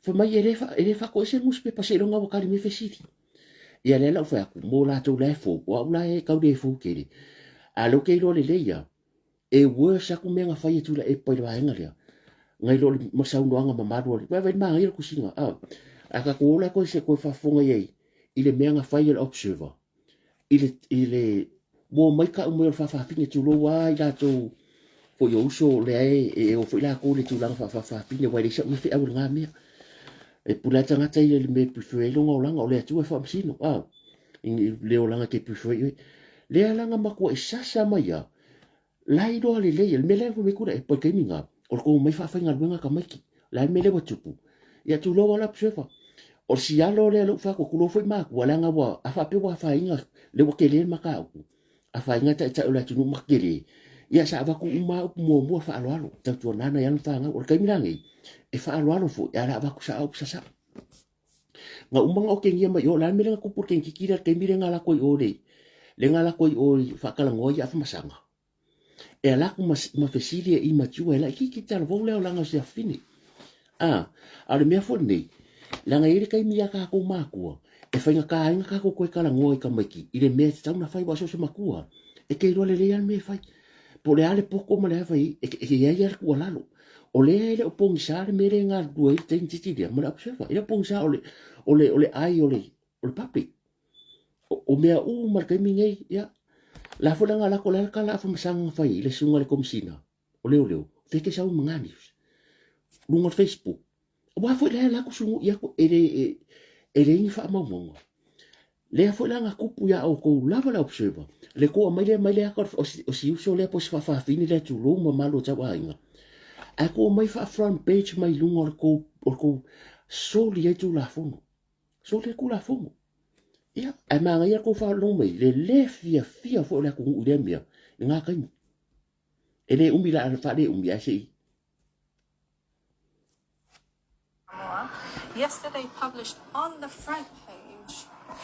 fai mai e le, fa, e le faakoese le nusipepa seiloga ua tali mai fesili. Ia lea la ou fai atu, mo latou la e fou, o au la e tau le fou tele. A lea ou te iloa lelei ia, E worse aku mea na fai e Tuilaepa i le vaega lea, nai lo le ma saunoaga mamalu a le, vaai le manaia o le tusiga, a, a tatou ola koe se koe faafofoga i ai i le mea na fai e le Observer, i le, i le, ua omai kau mai o le faafafine, tulou a i latou foi o uso lea e, e o foi latou i le tulaga faafaafafine, aua e leai sau mea feau i lena mea. E pule lava le tagata ia i le mea e prefer ai lona olaga, o le Atua e faamasino, a, i le olaga e te prefer ai oe. Lea la na matuai sasa mai lava, La iloa lelei, le mea lea fai mai Tuilaepa i le taimi lena, o le tou omai faafaigaluega tamaiti. O le a le mea lea ua tupu? Ia tulou lava le observer. O le sialo lea lou fai atu tulou foi matua leaga ua a faapea ua afaina lea ua tele le mataupu afaina taitai o le atunuu ma tele ia sa avatu uma lava upu muamua faaaloalo tautuana nai alo ma fanau o le taimi la nei e faaaloalo foi ae o le a avatu sao upu sasao na uma na otegia mai o le a le mea lea na tupu i le teinititi lea i le taimi lea na alu atu ai o le lea na alu atu ai o i faatalanoa ia Afamasaga E ala atu ma, ma fesili e immature e laitiiti talavou lea o lana o se afafine. A, a o le mea foi lenei, leaga e i ai le taimi ia tatou matua, e faigata ai ona tatou toe talanoa i tamaiti i le mea e tatau ona fai, aua so o se matua e te iloa lelei lava le mea e fai. Po o le a le poto ma le a fai ai, e i ai lava le tuualalo. O lea e le o pogisa le mea lea e galulue ai le teinititi lea ma le observer. E le o pogisa o le, o le, o le ai o le, o le public. O mea uma le taimi nei, ia, la foi la lako la kala afa masanga fai le sunga le komisina o leo leo feke sau mangani lunga Facebook wa foi la la ku sungu ia ku ele e le ni fa mau lea foi la nga kupu ia o kou lava le observer le ko mai le mai le aka o si uso lea po si faafafine lea tulou ma malo tau aiga ae ko mai fa front page mai lunga o le kou o le kou soli ai tulafono soli ai tulafono Ia, ae manaia le tou faalogo mai le lē fiafia foi o le atunuu i lea mea i lena taimi. E le umi la faale umi ae se i Yesterday published on the front page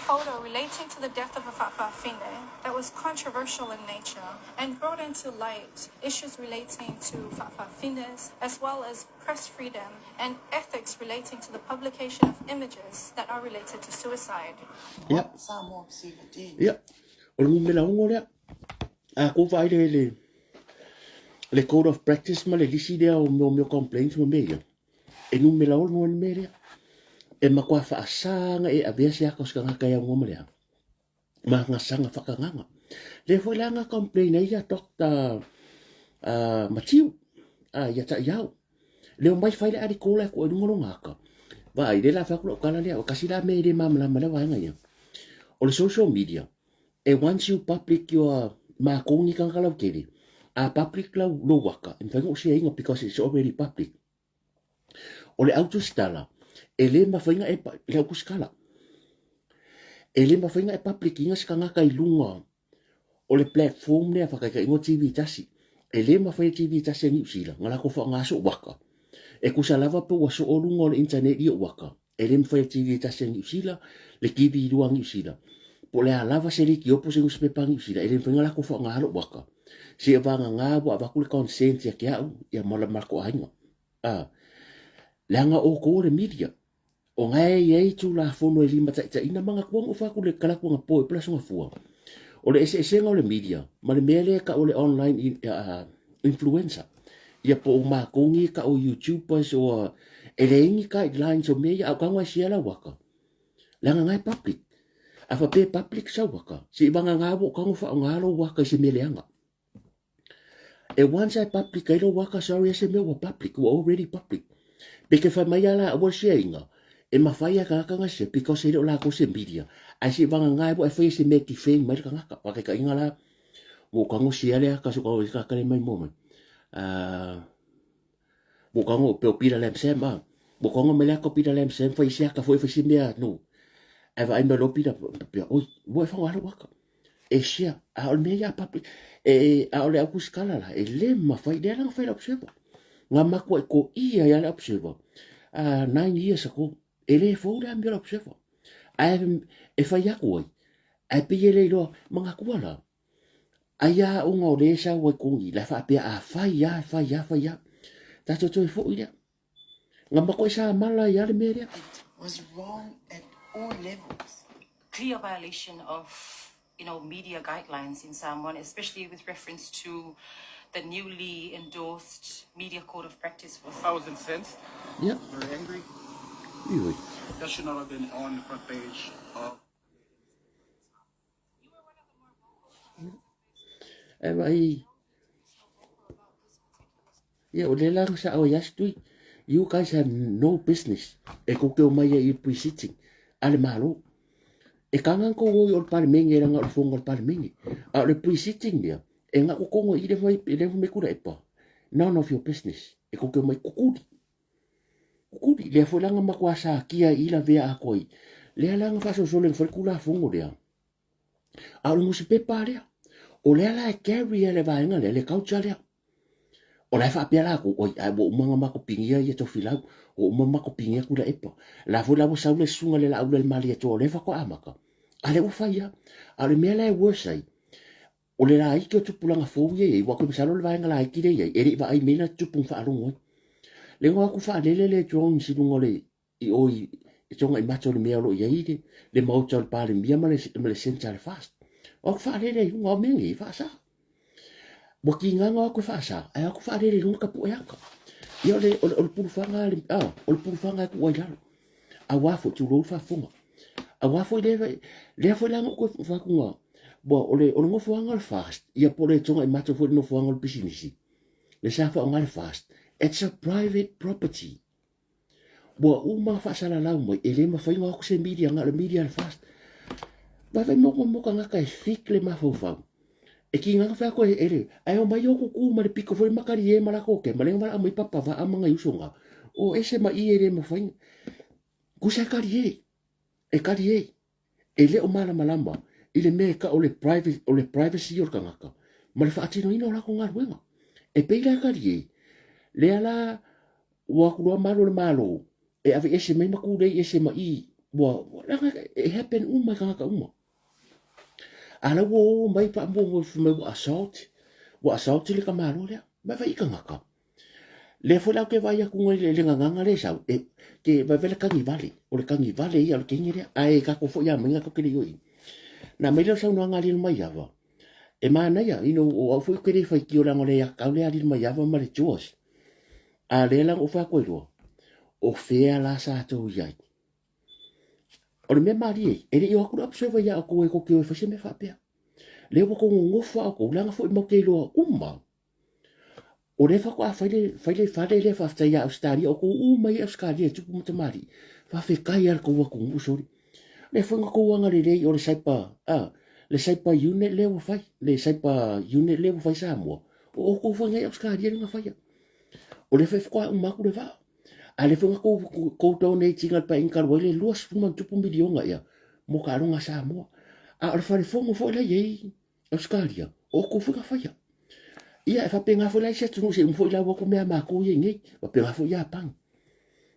photo relating to the death of a fa'afafine that was controversial in nature and brought into light issues relating to fa'afafines as well as press freedom and ethics relating to the publication of images that are related to suicide. Ia. Ia. O le numera 6 lea. A kou vaai le, le, le code of practice ma le lisi lea o mea o mea complaints ma mea ia. E numera 6 le mea lea. E matua faasa ona e avea se aka o se tagata e aunoa ma le a? Ma gasaga faakagaga. Lea foi la na complain ai ia Doctor Matiu ia Ta'iau. Leo mai fai le article lea ko i lunga o lona aka. Vaai, lea la fai atu lau tala lea, o tasi la mea e le malamalama lea vaega ia. O le social media, e once you public your makou ni tagata lautele, a public lau lou aka, e mafai ona ou share ina because it's already public. O le autusitala, e le mafai ona e, le autusitala, e le mafai ona e public ina se tagata i luga o le platform lea faataitaiga o TV tasi. E le mafai e TV tasi a Niu Sila na latou faaaoga soo waka. E tusa lava pe ua soo luga o le internet ia waka. E le mafai e TV tasi a Niu Sila, le TV lua a Niu Sila. Po o le a lava se leitiopo se nusipepa a Niu Sila, e le mafai ona latou faaaoga lou waka. Seia vagana ua avatu le consent ia te au ia ma le matou aiga. A, leaga outou o le media, o na e i ai Tulafono e limataitaiina manatua na ou fai atu i le talaatu anapo i Palaso Gafua. O le eseesega o le media ma le mea lea e tau o le online influencer. Ia po o matou nei e tau o YouTubers or e leai ni guidelines o mea ia, a o tago e share lau aka, leaga na e public. A faapea e public sau aka, seivagana ua ou tago faaaoga lou aka i se mea leaga. E once ae public ai lou aka, sorry a se mea ua public, ua already public. Pe ke fai mai a la aua le share ina, e mafai a e tagata ona share because e le o latou se media. Ae se i vagana ai ua e faia se mea e defame mai le tagata. Faataitaiga la, ua ou tago share le aka a si ou tagata lea mai mua mai. Ua ou tago pe o Peter Lam Sam a. Ua ou tago mai le aka o Peter Lam Sam fai se aka foi fai se mea no. Ae vaai mai loa Peter, pea, oi, ua e faaaoga lou aka. E share, a o le mea ia a public, e, a o le au tusitala la, e le mafai, lea la na fai le observer. Na matuai koia ai lava le observer, 9 years ago, e le fou le amio le observer. Ae e fai atu ai, ae pei e le iloa, manatua la, ai a ona o le sau ai kogi, la faapea a fai a, fai a, fai a, tatou toe foi lea. Na matuai samala ai lava le mea lea. It was wrong at all levels. Clear violation of you know media guidelines in Samoa, especially with reference to the newly endorsed media code of practice for I was incensed, Ia. very angry. Ioe. That should not have been on the front page of Ae vaai, ia o lea la na sao ai lava si tui, you guys have no business e kou te omai ai i pre-sitting a le Malo. E kanga kou o i o le Palemene leaga o le fono a le Palemene. A o le pre-sitting lea, e ga'u tonu i le fai le fai mai kula epa. None of your business. E kou te omai kukuli. Kukuli, lea foi la na matua sakia i lavea atoa i lea la na faasolosolo ai na fai le Tulafono lea. A o le nusipepa lea, o lea la e carry e le vaega lea, le culture lea. O la e faapea latou, oi, ae ua uma ona matou pinia ia Tofilau, ua uma matou pinia Tuilaepa. La foi la ua sau le susuga le Laauli a le Malietoa o lea faatoa amata. A lea ua fai lava. A o le mea la e worse ai, o le laiti o tupulaga fou ia e i ai, aua ou te masalo o le vaega laiti lea e i ai, e le i vaai mai na tupu na faalogo ai. Lea na o atu faalele le drones i luga o le i o i Togaimata o le mea o lo o i ai le, le maota o le Palemia ma le, ma le centre a le FAST. O atu faalele i luga o mea nei, e faasa. Ua tiga na o atu e faasa, ae o atu faalele i luga tapu'e ata. Ia o le, o le, o le pulufaga, ah, o le pulufaga e tuu ai lalo. Auā foi, tulou le faafofoga. Auā foi lea, lea foi la na ou toe fai atu ua, o le, o le nofoaga o le FAST, ia po o le Togaimata foi le nofoaga o le pisinisi, le sa faaaoga le FAST, it's a private property. Ua uma ona faasalalau mai, e le mafai ona o atu se media na o le media a le FAST. Vaivai mo mo tagata e fik le mafaufau. E ki ngana fai atu e le, ae o mai o kuku ma le piko foi makali e ma lako ke, ma le ngana mai papa va ama ngai uso nga. O ese ma i e le mafai. Kusa e kali e, e kali e. E le o malamalama i le mea e ka o le private, o le privacy o le tagata ma le faatinoina o latou galuega. E pei la kali e, lea la ua atu loa malu o le Malo e aveese mai ma tulei ese ma i, ua, leaga e happen uma i tagata uma. A la ua o mai faamuamua fai mai ua assault, ua assault le tamaloa lea. Vaivai i tagata. Lea foi la ou te vaai atu i le gagana lea e sau, e, ke vaivai le kagivale, o le kagivale ia o le kenge lea, ae tatou foi lava mai tatou te le i o i. Na aumai lea o le saunoaga a Lilomaiava, e manaia, you know, o au foi ou te le faitio leaga o le aiatatau lea a Lilomaiava ma le Jaws. A lea la na ou fai atu ai loa, o fea la sa tou i ai? O le mea malie, e le i o atu le observer ia outou e tou te o e fai se mea faapea. Lea ua tou nonofo lava outou, leaga foi matou te iloa uma O lea faatoa fai le, fai le fale lea faafetai ia Ausetalia, o kou uma i Ausetalia e tupu ma tamalii. Faafetai lava le tou atunuu soli. Lea foi na tou agalelei o le cyber, ah, le cyber unit lea ua fai, le cyber unit lea ua fai Samoa. O outou foi nei Ausetalia lea na faia. O lea foi faatoa uma atu le vaa. A lea foi na tou, tou donate ina le paeaiga talu ai le 20 ma miliona ea mo taaloga a Samoa. A o le fale fono foi la i ai Ausetalia, o outou foi na faia. Ia, e faapena foi la isi atunuu se i uma foi lau atu mea a matou ia i inei. Faapena foi Iapani.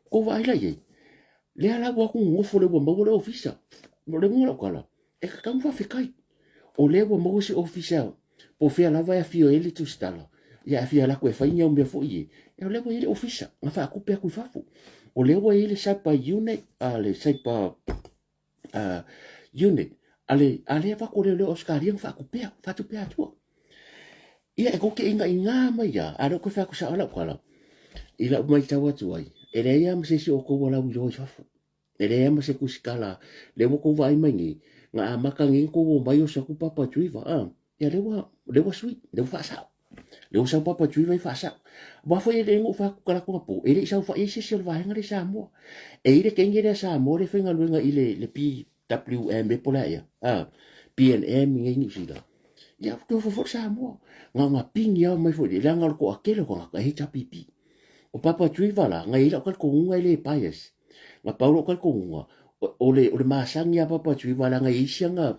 Tou vaai la i ai. Lea la ua atu nonofo lea ua maua le ofisa. O le uiga o lau tala, e tatau ona faafetai. O lea ua maua se ofisa po o fea lava e afio ai le Tusitala, ia afio alu atu e fai ni au mea foi e. O lea ua i ai le ofisa, na faatupe atu i fafo. O lea ua i ai le cyber unit, le cyber unit a le a lea avatu lea o Ausetalia na faatupea, faatupea atua. Ia e tou te ingainga mai lava, a o lea ou te fai atu sao lau tala, i lau matau atu ai, e leai lava ma se isi o outou ua lauiloa i fafo. E leai lava ma se tusitala, lea ua outou vaai mai nei, na amata nei ona outou omai oso atu Papa Driver, a, ia lea ua, lea ua sui, lea ua faasao. Lea ua sau Papa Driver e faasao. Aua foi e le na ou fai atu talaatu anapo, e le i saofai ai se isi o le vaega lea i Samoa. E i ai le kenge lea Samoa lea e faigaluega i le, le PWM po o le a ea, a, PNM i inei i Niu Sila. Ia, ou te ofo foi i Samoa. Na ona pigi lava mai foi, leaga o le toatele o tagata e HRPP. O Papa Driver la, na i ai lau talitonuga e le bias. Na pau lou talitonuga, o le, o le masani a Papa Driver leaga e i ai isi aga,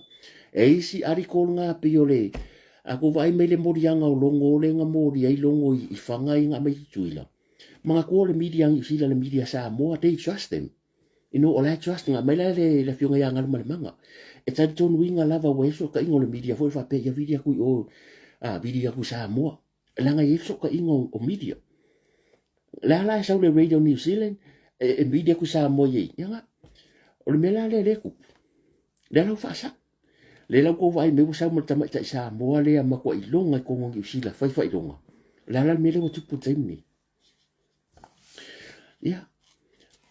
e i ai isi article na pei o le, a tou vaai mai le moliaga o Logo lea na molia ai Logo i Faga ia na aumai i Tutuila, manatua o le media a Niu Sila le media Samoa, they trust them. You know, o la e trust, na aumai la le, le afioga ia Galumalemana. E talitonuina lava ua i ai fesootaiga o le media foi faapea ia vili atu i o, a, vili atu i Samoa. Leaga e i ai fesootaiga o media. Le a la e sau le Radio New Zealand, e, e media atu i Samoa i ai. Ia nga, o le mea la lea lea e tupu. Lea la ua faasao. Lea la ua tou vaai mai ua sau ma le tamaitai Samoa lea matuai iloga i totonu o Niu Sila, fai faailoga. O le a la le mea lea ua tupu i le taimi nei? Ia,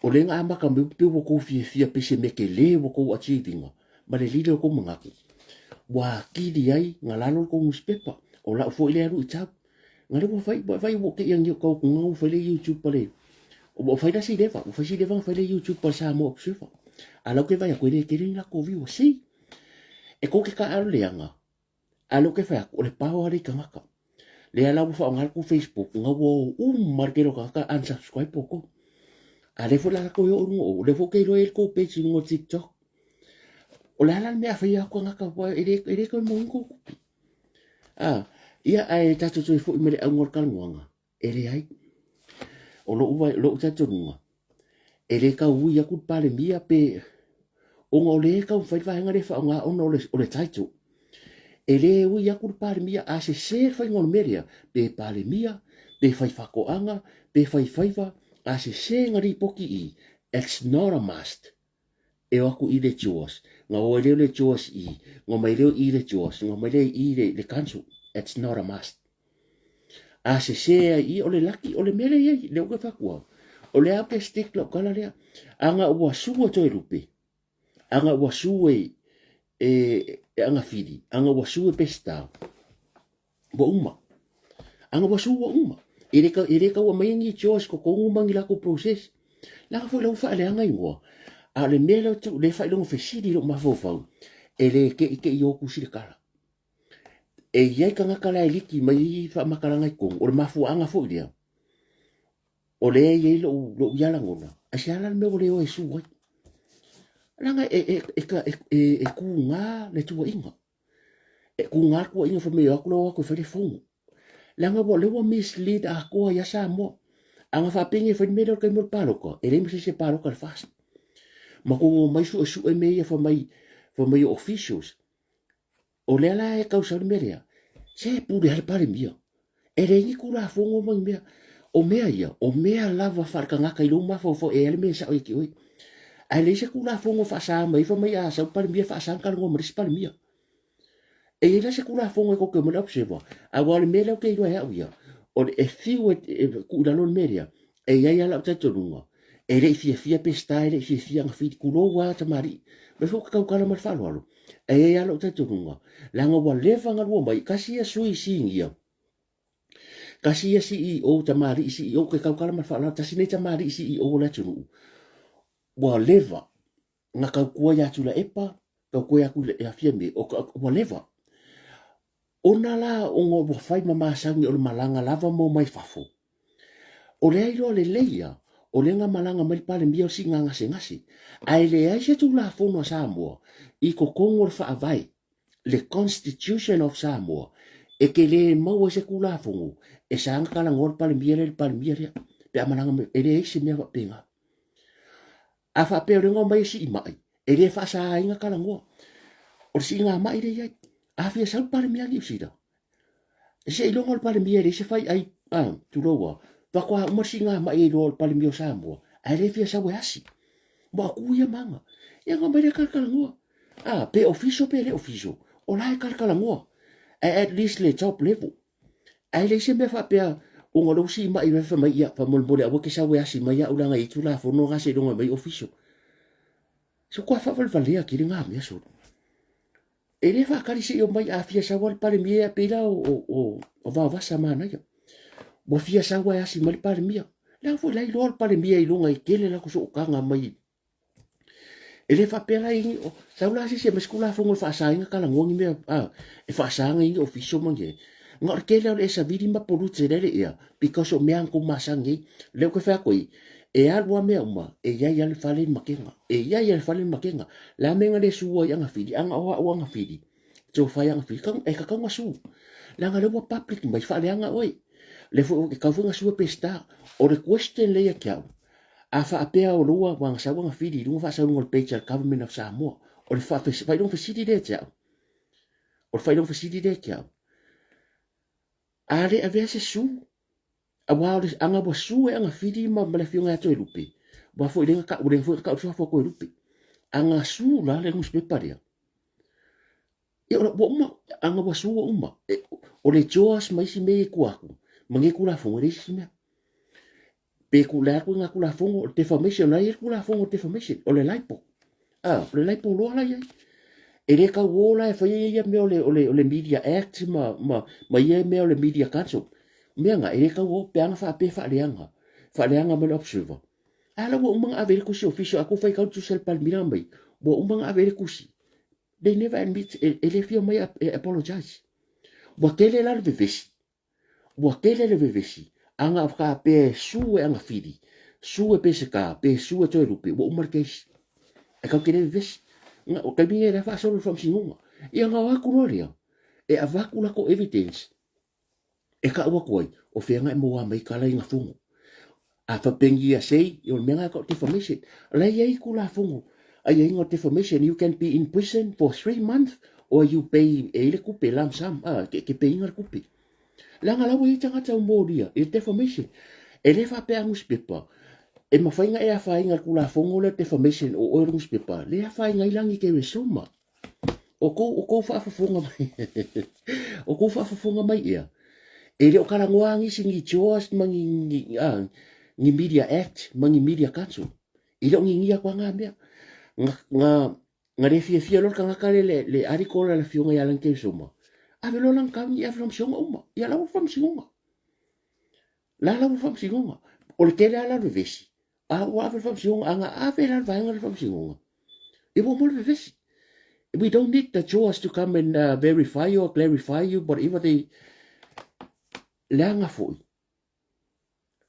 o lea na amata mai pei ua tou fiafia pei se mea tele ua tou achieve ina, ma le lili o tou manatu, ua atili ai na lalo le tou nusipepa. O lau foi lea luitau. Na lea ua fai, ua fai ua te i angi o kau atu ua fai le YouTube le, ua fai la si leva, ua fai si leva na fai le YouTube a le Samoa Observer. A lau ke vai atu e le tele ni latou viewer. See? E kou ke kaʻalo leaga, a lea ou te fai atu, o le power lea i tagata. Lea la ua faaaoga le tou Facebook, na ua o uma le tele o tagata unsubscribe outou. A lea foi la latou e oo i luga o o, lea foi ou te iloa e i ai le tou page i luga o TikTok. O le a la le mea a faia atu tagata aua e le, e le toe maua ni tou tupe. A, ia ae tatou toe foi mai le auga o le talanoaga, e leai. O lou, lou talitonuga, e le tau ui atu le Palemia pe ona o lea e taumafai le vaega lea e faaaoga ona o le, o le title. E le ui atu le Palemia, a sese le faiga o le mea lea, pe Palemia, pe fai faatoaga, pe fai faiva, a sese na lipoti i, it's not a must. E o atu i le Jaws, na o ai lea o le Jaws i, na omai lea i le Jaws, na omai lea i le, le council. It's not a must. A sese ai i, o le laki, o le mea lea i ai, lea ou te fai atu au. O lea ou te stick lau tala lea. Ana ua sue Toelupe, ana ua sue e, e Agafili, ana ua sue Peseta, ua uma. Ana ua sue ua uma. E le, e le tau aumaia ni chores totonu ma ni latou process. Leaga foi la ua faaleaga igoa. A o le mea lea ou te, le faailoga fesili i lou mafaufau, e le teitei o tusi le tala. E i ai tagata la e liki mai ai faamatalaga i totonu, o le mafuaaga foi lea, o lea e i ai lou, lou ia lagona, aisea la le mea ua le o e sue ai? Leaga e, e, e, e, e, e tuga le tuuaiga. E tuga le tuuaiga fai mai o atu la o atu e fai le fono. Leaga ua, lea ua mislead atoa ia Samoa. A na faapea nei e fai le mea lea o le taimi o le palota, e leai ma se isi e palota i le FAST. Ma tou omai suesue mea ia fai mai, fai mai o officials. O lea la e tau sau le mea lea, se pule lava le Palemia. E leai ni Tulafono ma ni mea. O mea ia, o mea lava faaletagata i lou mafaufau e i ai le mea e sao ia te oe. Ae leai se Tulafono e faasa mai ai fai mai a sau le Palemia faasa ona talanoa ma le isi Palemia. E i ai la se Tulafono e tou te omai le observer, aua o le mea lea ou te iloa e au ia, o le e fiu e tuu i lalo le mea lea, E i ai lava lau talitonuga, e le i fiafia Peseta, e le i fiafia Agafili, tulou lava tamalii, mai foi ou te tautala ma le faaaloalo. E i ai lava lou talitonuga, leaga ua leva ona lua mai, tasi ia sui sinia, tasi ia CEO, tamalii CEO, ou te tautala ma le faaaloalo, tasi lenei tamalii CEO o le atunuu, ua leva ona tautua ia Tuilaepa, tautua ia Fiame, ua leva. Ona la ona ua fai ma masani o le malaga lava ma omai fafo, o lea iloa lelei ia, o lea na malaga mai le Palemia o le siiga gasegase. Ae leai se Tulafono a Samoa i totonu o le Faavae, le Constitution of Samoa, e te le maua ai se Tulafono e sa ona talanoa le Palemia lea i le Palemia lea pe a malaga mai. E leai se mea faapena. A faapea o lea na omai e sii mai, e le faasaina talanoa. O le siiga mai lea i ai. A fia sau le Palemia a Niu Sila, seiloga o le Palemia e leai se faiai, a, tulou lava, faatoa uma le siiga mai e iloa o le Palemia o Samoa, ae le fia sau e asi. Ua aku ia ma aga. Ia ona omai lea talatalanoa. A, pe official pe le official, o la e talatalanoa. Ae at least le top level. Ae leai se mea faapea ona o lea ua siimai mai fai mai, ia, faamolemole aua e te sau e asi mai au leaga e i ai Tulafono na seiloga e aumai official. Se ua faavalevalea tele na mea solo. E le faatali se i omai a fia sau lava le Palemia e pei la o Vaovasa manaia. Ua fia sau lava e asi mai le Palemia. Leaga foi la iloa le Palemia i luga e tele latou sootaga mai. E le faapea la i sau la se isi e aumai se Tulafono e faasaina talanoa ni mea a, e faasaina ni official ma ni Na o le tele o le e savili ma polute lea le ea because o mea na tou masani ai. Lea ou te fai atu ai, e alu lava mea uma, e i ai lava le fale le makega. E i ai lava le fale le makega. Le a mea na le sue ai Agafili? Ana o au Agafili, tofai Agafili, e tatau ona sue. Leaga lea ua public mai, faaleaga oe. Lea foi, e tatau foi ona sue Peseta. O le question lea ia te au, a faapea o lou ua sau Agafili i luga faasauga o le page a le Government of Samoa, o le faailoga fesili lea ia te au. O le faailoga fesili lea ia te au. A le avea se sue, aua o le aga ua sue Agafili ma le afioga ia Toelupe, aua foi lea na ua foi na tau le suafa o Toelupe. Aga sue la le nusipepa lea, ia ua uma, aga ua sue ua uma. E, o le JOAS ma isi mea ia i tua atu, ma nei Tulafono, e leai se isi mea. Pe ku le atu i ngā Tulafono o le defamation, o la e i ai le Tulafono o le defamation, o le libel. Ah, o le libel loa la i ai. E le tau o la e fai ai ia mea o le, o le, o le Media Act ma, ma, ma ia mea o le Media Council. Mea nga, e le tau o, pe ana faapea faaleaga. Faaleaga mai le Observer. A la ua uma ona ave i le tusi official, a kou fai kau tusi a le Palemia mai, ua uma ona ave i le tusi. They never admit, e, e le fia mai e apologize. Ua tele la le vevesi. Ua tele le vevesi, ana faapea e sue Agafili, Sue Peseta, pe sue Toelupe, ua uma le case. Ae tatou te le vevesi. Na, o taimi nei la e faasolo le faamasinoga. Ia ona o atu loa lea, e avatu latou evidence e tau atu ai, o fea na e maua mai tala i na fono. A faapeni ia sei, o le mea na e tau defamation. O la e i ai Tulafono aiaiga o defamation, you can be in prison for 3 months or you pay, e i ai le tupe, lump sum, ah, ke pay ina le tupe. Leaga la ua i ai tagata ua molia i le defamation. E le faapea a nusipepa, e mafai ona e afaina i le Tulafono lea o le defamation o oe o le nusipepa, le afaina ai lagi ke resoma. O kou faafofoga mai, o kou faafofoga mai ea, e le o talanoa nisi ni JOS ma ni Media Act ma ni Media Council. E le o ninia atu lava mea. Na le fiafia loa le tagata lea le article a le afioga ia Lagi Soma, ave loa lana tauni ave faamasinoga uma. Ia la ua faamasinoga. La la ua faamasinoga. O le tele lava la o le vevesi, a ua ave le faamasinoga, a na ave la le vaega le faamasinoga, ia ua uma le vevesi. We don't need the JOS to come and verify or clarify you whatever they leaga foi.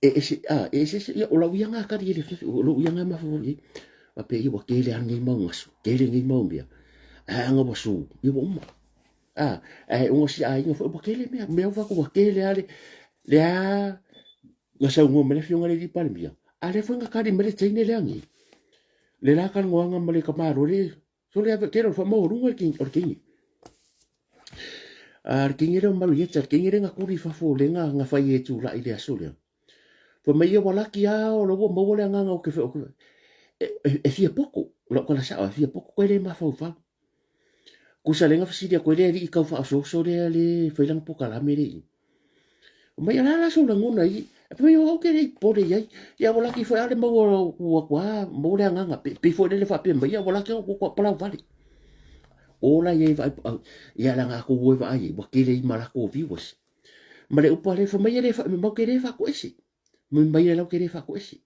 E ese, a, e ese, ese, ia, o lau ia ngā kari e le fiafi, o lau ia ngā mawhawhau i, a pe ia ua kele a ngei mau ngasu, kele ngei mau mea, a anga ua su, ia ua uma. A, a e unga si a inga fo, ua kele mea, mea ua ua kele a le, le a, nga sau ngō mele fionga le li palemia, a le fo nga kari mele teine le angi. Le la ka ngoanga male ka maro le, so le ave kele o le whamau runga o le kingi. A le kingi lea o Marietta, le kingi lea nga kuli i fafo le nga nga fai e tūla'i le aso lea. Fai mai ia ua laki a o la ua maua le agaga o ke o ke e fia poko, lau kala sao e fia poko koe le mafaufau. Kusa le nga fesili a koe le alii kau faaosooso lea le fai lana pokalame le i. Mai a la la so lagona i, e mai o au ke le i pole i ai. Ia ua laki foi a le maua ua kua maua le agaga pe pe foi le faapea mai ia ua laki o kua palau vale. Ola ia i vaai ia la nga ko ua vaai ua kele i malako viewers. Ma le upu a le fa mai le fa mau ke le fa ko ese. Mai mai le lau ke le fa ko ese.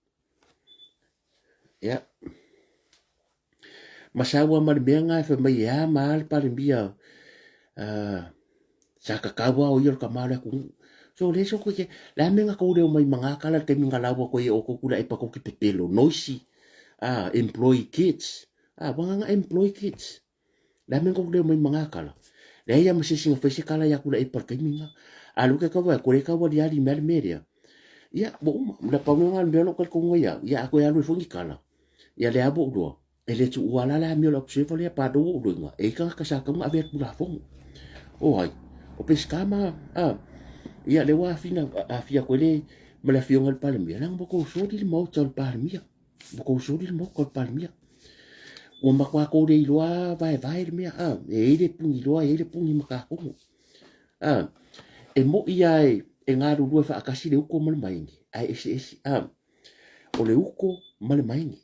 Ia. Ma saua ma le mea nga e fa mai e a ma le palemia sa kakau a o ia o le kama o le atunuu. So le so koe ke le a mea nga kou leo mai ma nga kala le taimi nga laua koe e o kou kula e pa kou ke pepelo noisy employ kids ua nga employ kids. Le a mea nga kou leo mai ma nga kala. Leai ia ma se isi nga fai se kala ia kula e pa le taimi nga. A lu ke kaua e kore kaua liali mea le mea lea. Ia, ua uma. Le pau nga le mea o lou talitonga ia au, ia a koe alu ai foi ni kala. Ia le a ua ou loa, e le tuua la le amio o le observer lea pa lou ou loiga, e i ai tagata sa tatau ona ave atu Tulafono. O ai? O Peseta ma, a, ia lea ua afina, afia atu ai le, ma le afioga i le Palemia, leaga ua tou soli le maota o le Palemia. Ua tou soli le maota o le Palemia. Ua matua tou le iloa vaevae le mea, a, e i ai le puni loa, e i ai le puni matatogo. A, e moi lava e galulue faatasi le uto ma le maini, ae eseese, a, o le uto ma le maini.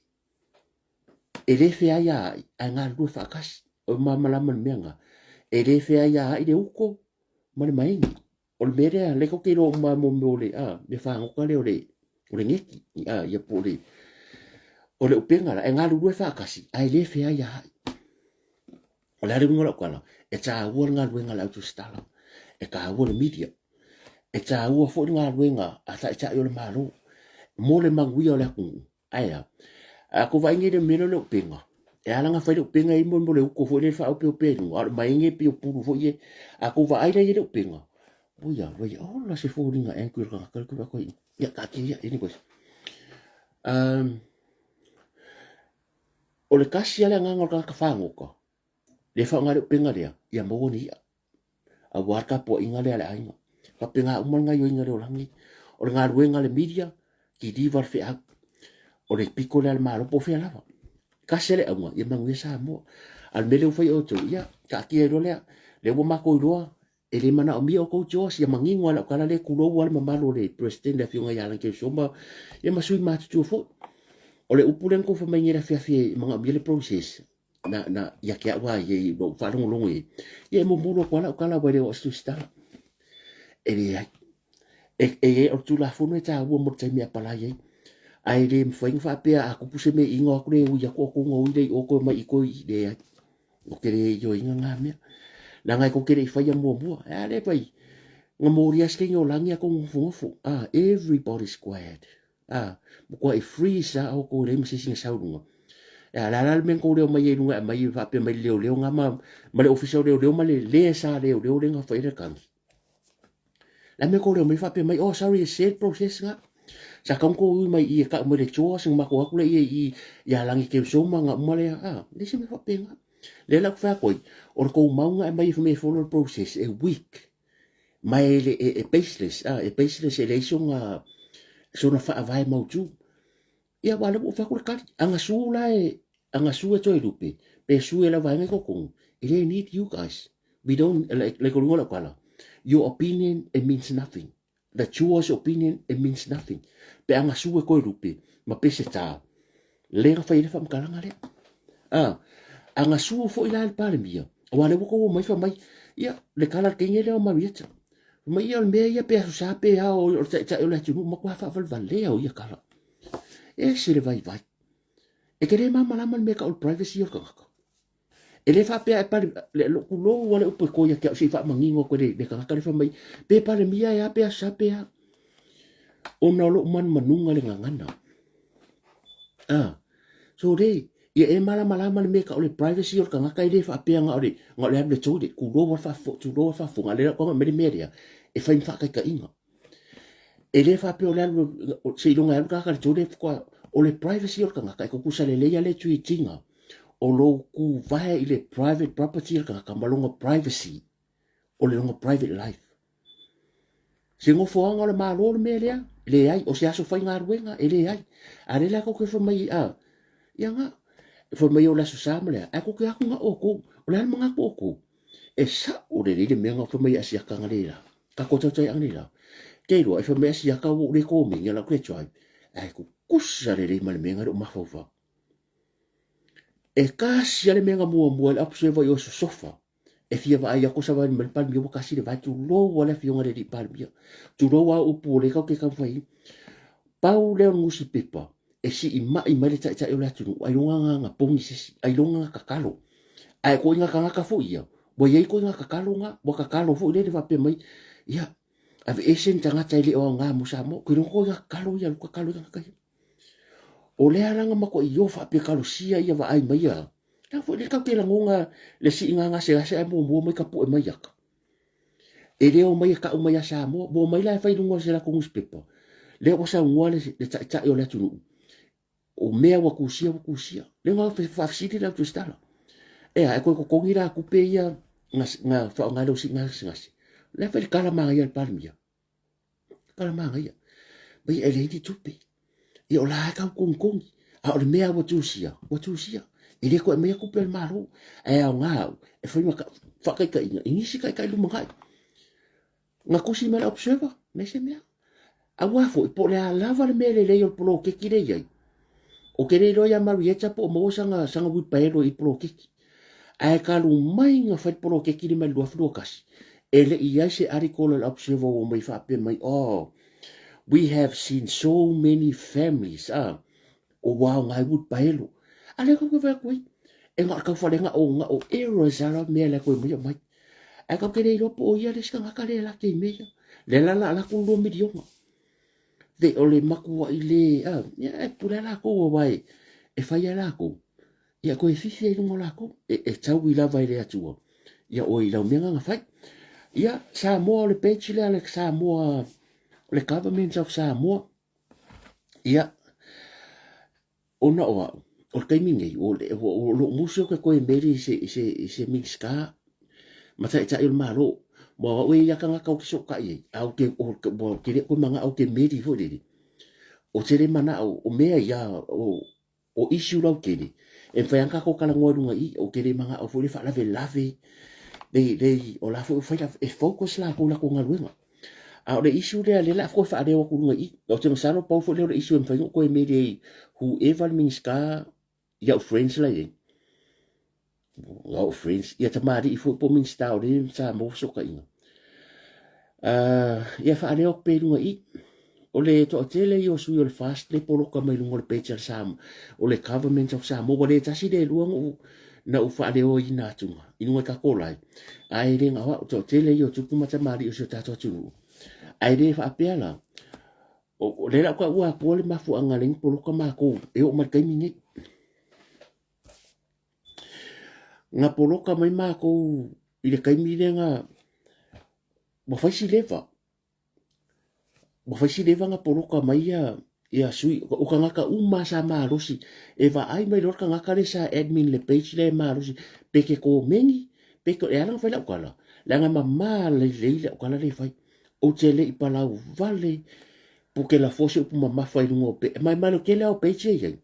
E le feaiaai, ae galulue faatasi. O le malamalama le mea lena. E le feaiaai le uto ma le maini. O le mea lea, lea tou te iloa uma mo mea o le, a, mea fagota lea o le, o le geki, a, ia po o le, o le upega la, e galulue faatasi, ae le feaiaai. O le a le uiga o lau tala? E taua le galuega a le autusitala, e taua le media, e taua foi le galuega a taitai o le Malo mo le manuia o le atunuu. Ae a? A tou vaai nei i le mea lea o le upega, e ala ona fai le upega i mo le uto foi lea e faaopeopea i luga, a o le maege e pei o pulu foi ia. A tou vaai la i ai i le upega, oi a, oi ola se foliga angry o le tagata lea tou vaai atu ai. Ia, taatia ia, anyways. O le tasi lava le agaga o le tagata fagota, le faaaoga le upega lea, ia maua ni i'a. Aua le tapuaiga lea a le aiga. Faapena uma le gaoioiga o le olaga nei. O le galuega a le media, kiliva le feau. O le pito lea a le Malo po o fea lava. Tasi lava le auga, ia manuia Samoa. A o le mea lea ua fai e outou, ia, taatia ai loa lea. Lea ua matou iloa, e le manaomia outou Jaws, ia manino lava lau tala lea, tulou lava le mamalu o le President le Afioga ia Alan Keuso ma, ia ma sui matutua foi. O le upu lea na tou fai mai nei i le afiafi e manaomia le process, na, na, ia te au lava ia i lou faalogologo i ai, ia e momolu atu lava lau tala aua e le o au se tusitala. E leai. E, e, o le Tulafono e taua mo le taimi e apalai ai. Ae le mafai ona faapea a tupu se mea i ina o atu le ui atu o tou ona ui lea i o toe mai i toe i. Leai. Ou te le ioeina ngā mea. Leaga e tou te le i faia muamua. E a le fai, na molia se teine o lagi a tou nofonofo. Ah, everybody's quiet. A, matuai freeze lava outou e leai ma se isi na sau i luga. E a, o le a la le mea na tou leo mai ai i luga e aumai faapea mai le leoleo na ma, ma le ofisa o leoleo ma le le sa leoleo lea na fai ai le tagi. Le a mea tou leo mai faapea mai, oh sorry, e sese le process na. Sa tatau ona tou ui mai i i e tau mai le jaws na matou o atu lea i i ia Lagi Keuso ma aga uma lea. A, leai se mea faapena. Lea la ou te fai atu ai, o le tou mau na e aumai e fai mai e follow le process e weak. Ma e, e, e baseless, a, e baseless e leai sona, sona faavae mautu. Ia, aua o lea ua ou fai atu le tali. A na sue la e, a na sue e Toelupe, pe sue e lau vaega i totonu, e le need you guys. We don't, like, like o luga o lau tala, your opinion, it means nothing. The Chua's opinion, it means nothing. Pe a na sue e Toelupe, ma Peseta, le na fai ai le faamatalaga lea. A, a na sue foi la e le Palemia, aua o lea ua tou omai fai mai, ia, le tala a le teine lea o Marietta, fai mai, ia, o le mea ia pe Aso Sa pe ao, o le taitai o le atunuu, matua faavalevalea o ia tala. E ese le vaivai. E te le malamalama le mea e tau o le privacy o le tagata. E le faapea e pale, le, lo, tulou a le upu e koi ia te au se i faamanino atu e le, le tagata lea fai mai, pe Palemia e a, pe Aso Sa pe a. Ona o lou manumanuga le gagana. Ah, so le, ia e malamalama le mea e tau o le privacy o le tagata e le faapea na o le, na o le alu i le toilet, tulou a le faafofoga, tulou a le faafofoga, a o lea la ua aumai le mea lea, e fai ma faataitaiga. E le faapea o le alu, seiloga e alu le tagata i le toilet faatoa, o le privacy o le tagata e tutusa lelei lava le treat ina o lou tuvae i le private property o le tagata ma lona privacy, o le lona private life. Se nofoaga o le Malo le mea lea? Leai. O se aso faigaluega? E leai. A lea la tou te fai mai, a, ia na, fai mai o le Aso Sa ma le a, ae tou te atu na outou. O le a le manatu o outou? E sa'o lelei le mea na fai mai e Asiata analeila. Ka ko tautai analeila. Te iloa e fai mai Asiata ua ou le komeni a lau ke drive. Ae tutusa lelei ma le mea na le o mafaufau. E kasi a le mea na muamua i le observer i o sosofa. E fia vaai atu savali mai le Palemia ua kasi le vae tulou a le afioga i le alii Palemia. Tulou a upu o lea kau ke taumafai. Pau lea o le nusipepa e siimai mai le taitai o le atunuu ailoga na pogi se isi, ailoga na tatalo. Ae koiga tagata foi ia, ua i ai koiga tatalo na, ua tatalo foi lele faapea mai, ia, aveese ni tagata e le o aoga mo Samoa. Koiloga koiga tatalo ia, alu tatalo i tagata ia. O lea la na matuai o faapea talosia ia vaai mai ia, la foi le kau te lagona le siiga gasegase ae muamua mai tapue mai aka. E le omai e tau mai ia Samoa, ua omai la e fai i luga o se latou nusipepa. Lea ua saunoa le, le taitai o le atunuu, o mea ua tusia, ua tusia. Lea na faafesili le au Tusitala. E a, e toe totogi la tupe ia na, na faaaoga i lou sii gasegase. Lea fai le tala manaia a le Palemia. Tala manaia. Mai e leai ni tupe. Ia o la e tau togitogi. A o le mea ua tusia, ua tusia. E le toe aumaia tupe a le Malo. Ae aoga au e fai ma faataitaiga i nisi taitai lumanai. Na tusi mai le Observer, leai se mea. Aua foi, po o le a lava le mea lelei o le poloketi lea e i ai, ou te le iloa ia Marietta po o maua sana, sana uipaelo i le poloketi. Ae talu mai na fai le poloketi lea mai le 2021, e le i i ai se article a le Observer ua omai faapea mai, oh, We have seen so many families, ah, o ua aoga ai uipaelo. A lea kau ke whai atu ai, e ngā kau whare ngā o ngā o errors ala mea lea koe mai mai. Ae kau ke rei ropo o ia le sika ngaka le la ke mea. Le la la la ku lo milionga. Te o le makua i le, ah, ia e pule la ko wa wai, e whai a la ko. Ia koe whiwhi ai runga o lākou, e, e taui lava e le Atua. Ia oe i lau mea nganga whai. Ia, Samoa o le page lea, le Samoa, o le Government of Samoa. Ia, ona o au, o le taimi nei, o, le, o, o lou musi o ke koe meri i se, i se, i se Minista, ma taitai o le Malo. Ma o au e ia tagata ou te sootai ai, a ou te, o, o, te le koe manao ou te meri foi lele. O te le manao, o mea ia, o, O issue lautele, e mafai lava ona tatou talanoa i luga i i, ou te le manao foi le faalavelave, le, le, o la foi ua fai la, e focus latou i latou galuega. A o le issue lea, lea o le a toe faaleo atu i luga i i, ou te masalo pau foi lea o le issue e mafai ona ou toe meli ai whoever le Minisita i au friends la i ai. O au friends, ia tamalii foi po o Minisita o lea sa maua fesootaiga. Ia faaleo atu pea i luga i i. O le toatele ia o sui o le FAST le poloka mai luga o le page a le Samoa, o le Government of Samoa, ua le tasi le lua na ou, na ou faaleoina atuga i luga i tatou live. Ae le gao au, toatele ia o tupu ma tamalii o si o tatou atunuu. Ae le faapea la, O lea la ua atua le mafuaaga le poloka makou e oo mai le taimi nei. Na poloka mai makou i le taimi lea na ua fai si leva. Ua fai si leva na poloka mai ia ia sui o tagata uma sa malosi e vaai mai loa le tagata lea sa admin le page lea e malosi pe te komeni pe te, e ala ona fai lau tala leaga e mama lelei lau tala lea e fai. Ou te le i palau vale puke lafoa se upu mamafa i luga o pe ma ma le tele lava o page ia e i ai.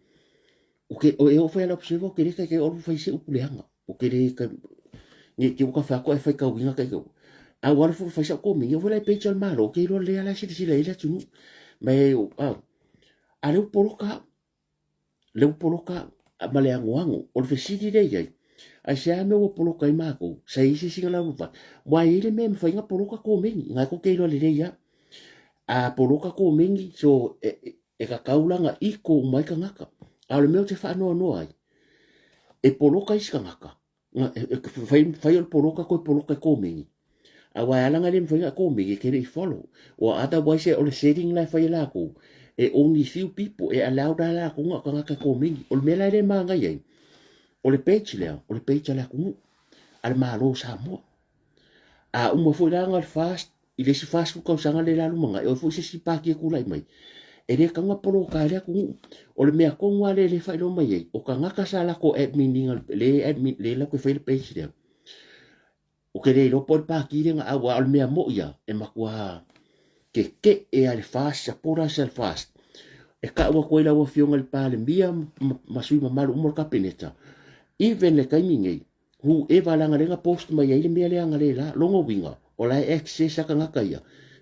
O ke o e oo fai a lau observer ou te le taitai o alu fai se upu leaga. O ke le ka ne te uka whako e whai kauinga kai kau. A ua alu fai sau komeni, o wela e page al malo, ke iloa lea la silasila i le atunuu. Ma e, a, a leu poloka, leu poloka ma le agoago, o le fesili lea i ai, aisea mea ua poloka ai mākou, sa i ai se isi na lauluvale. Ua i ai le mea e mafai ona poloka komeni, na e koke iloa lelei lava. A poloka komeni, so e, e kakau la na iko uma ai tagata. A o le mea ou te faanoanoa ai, e poloka isi tagata, na, e, e, fai, fai o le poloka toe poloka e komeni. Aua e ala na le mafai ona e komeni, e te le i follow. Or otherwise o le setting la e fai e lakou, e only few people, e allowed lava lakou na o tagata e komeni. O le mea la e le manaia ai, o le page lea, o le page a le atunuu, a le Malo o Samoa. A uma foi la na le fast, i le isi 40 tausaga lea la lumanai, o ai foi se isi pati e tulai mai, e le tatau ona poloka ai le atunuu. O le mea tonu lava lea e le faailoa mai ai, o tagata sa latou admin ina le admin le latou te faia le page lea, ou te le iloa po o le pati lea na aua o le mea moi lava, e matua keke'e lava le FAST, supporters a le FAST. E tau atu ai lau Afioga i le Palemia ma sui mamalu uma o le Kapeneta, even le taimi nei, whoever leaga lea na post mai ai le mea lea analeila, lona uiga, o la e access a tagata ia.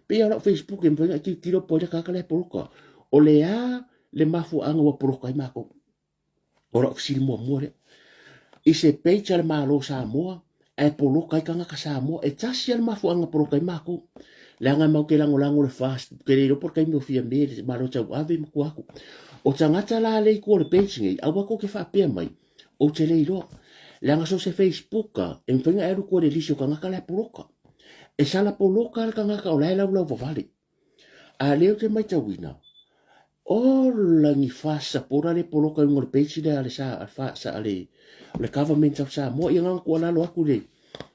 Pei lava o lau Facebook e mafai ona e tilotilo po o ai le tagata la e poloka. O le a le mafuaaga ua poloka ai matou? O lau fesili muamua lea. I se page a le Malo o Samoa ae poloka ai tagata Samoa, e tasi lava le mafuaaga na poloka ai matou. Leaga matou te lagolago i le FAST, ou te le iloa po o le taimi o Fiame le Malo tauave ma tua atu. O tagata la lea i tua o le page nei, aua tou te faapea mai, Ou te le iloa. Leaga so o se Facebook a, e mafai ona e alu i tua i le lisi o tagata la e poloka. E sala poloka le tagata o la e laulau vavale. A lea ou te matauina, ola ni fast supporter le poloka i luga o le page lea a le sa, a le, sa, a le, o le government of Samoa. Ia na ona tuualalo atu i le,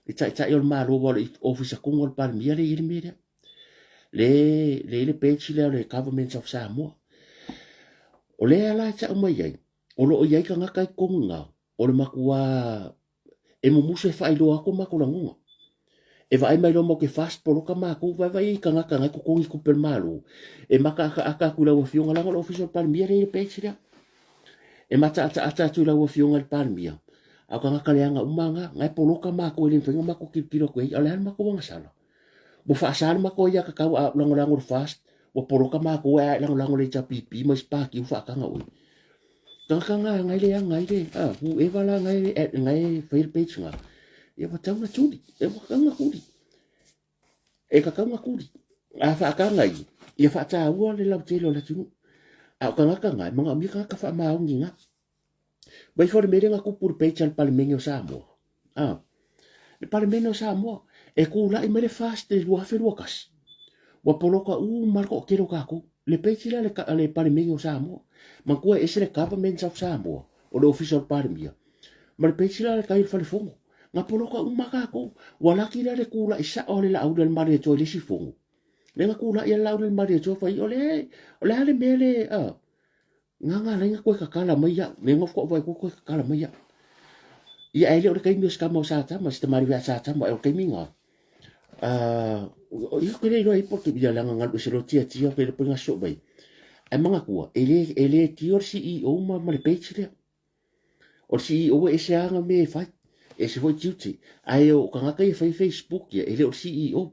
i taitai o le Malo aua o le ofisa tonu a le Palemia lea e i ai le mea lea. Le, le i le page lea o le government of Samoa. O lea la e tau mai ai, O lo o i ai tagata i totonu i ina, o le matua e mumusu e faailoa atu o matou lagona. E vaai mai loa matou te fast poloka matou, vaevae i tagata na e totogi tupe a le Malo, e mataataata atu i lau Afioga, leaga o le Ofisa o le Palemia lea e i le page lea. E mataataata atu i lau Afioga i le Palemia, a o tagata leaga uma na, na e poloka matou e le mafai ona matou tilotilo atu i ai, a o le a le matou agasala? Ua faasa le matou aiatatau a lagolago i le FAST, ua poloka matou ae lagolago i le HRPP ma isi pati ua faataga oe. Tagata na ngai le aga ai le, a, whoever la ngai, ngai fai le page na, ia ua tau na tuli, e ua tau na tuli. E tatau na tuli. A faataga i, ia faataua le lautele o le atunuu. A o tagata na, e manaomia tagata faamaoni na. Vai foi le mea lea na tupu i le page a le Palemene o Samoa. Ah, le Palemene o Samoa, e tulai mai le FAST i le 2021. Ua poloka uma le toatele o tatou. Le page lea a le Palemene o Samoa. Manatua e ese le Government of Samoa, o le Ofisa o le Palemia, ma le page lea a le tai o le Fale Fono. Na poloka uma tatou. Ua laki la le tulai sao a le Laauli a le Malietoa i le isi fono. Lea na tulai a le Laauli a le Malietoa fai, o le, o le a le mea le, ah, Nga nga lainga koe kakala mai ia'u, me nga faatoa vaai koe kakala mai ia'u. Ia ae le o le taimi o si tama o Satama, si tamali'i ia Satama, o le taimi na, ia ou te le iloa ai po o le ia leaga na alu ese loa tiatia ou te le iloa pe na sosoo mai. Ae manatua, e le, e le tio le CEO ma, ma le page lea. O le CEO e ese lava ana mea e fai, e ese foi tiute. Ae o tagata ia e fai Facebook ia, e le o le CEO.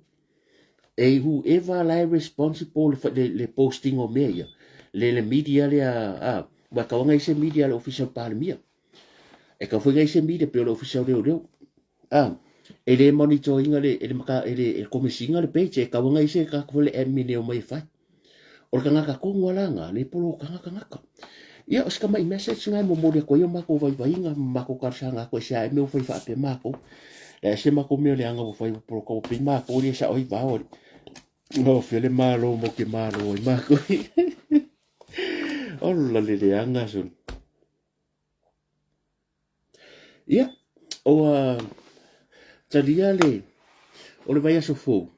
E whoever la e responsible le, le, le posting o mea ia, le, le media lea, a, ua tau anga i se media le ofisa o le Palemia. E tau foi ngai se media pe o le ofisa o leoleo. A, e le monitor ina le, e le, maka, e le, e le komisi ina le page, e tau anga i se ka le admin e o mai e fai. O le tagata tonu a la na, le polokaga tagata. Ia, o si tamai message na e momoli atu ai o matou vaivaiga ma matou talosaga atu ai se a e mea ua fai faapea matou. Le se matou mea leaga ua fai ua poloka ua pei matou le sao ai vao. O fia le malo mo ke malo ai mākou. Ola le leaga sona. Ia, ua talia le, o le vaiaso fou,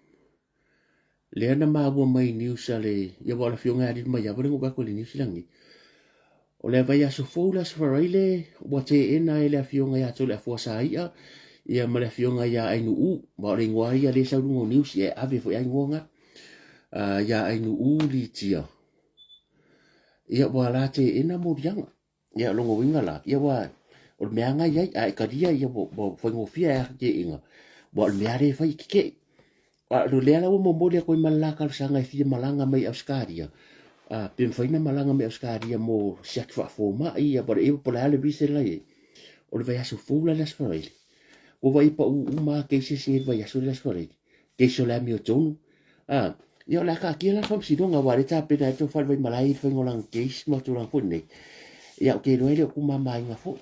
lea na maua mai news a le, ia ua o le afioga ia Alii Maiava le na ou le news langi. O le vaiaso fou le Aso Faraile, ua teena e le afioga ia Toleafoa Saia, ia ma le afioga ia Ainuu, ma o le igoa ia le sau luga o news, ia e ave foi a igoa nga. Ia Ainuu Litia. Ia ua la teena moliaga. Ia longa uiga la, ia ua, o le mea nga i ai, a e talia ia ua faigofie a teena, ua o le mea le fai e keke'i. A o lea la ua momoli atu ai ma le la talosaga e fia malaga mai Ausetalia, pe mafai ona malaga mai Ausetalia mo siaki faafoma'i ia whatever po o le a le reason la i ai. O le vaiaso fou la le Aso Faraile. Ua vaai pau uma lava cases nei i le vaiaso le Aso Faraile. Case o le amiotonu. Ia o le a taatia la le faamasinoga aua o lea e tapena ai le tou fale vaimalae i le faiga o lana case ma tulaga foi nei. Ia ou te iloa e le o tumamaina foi.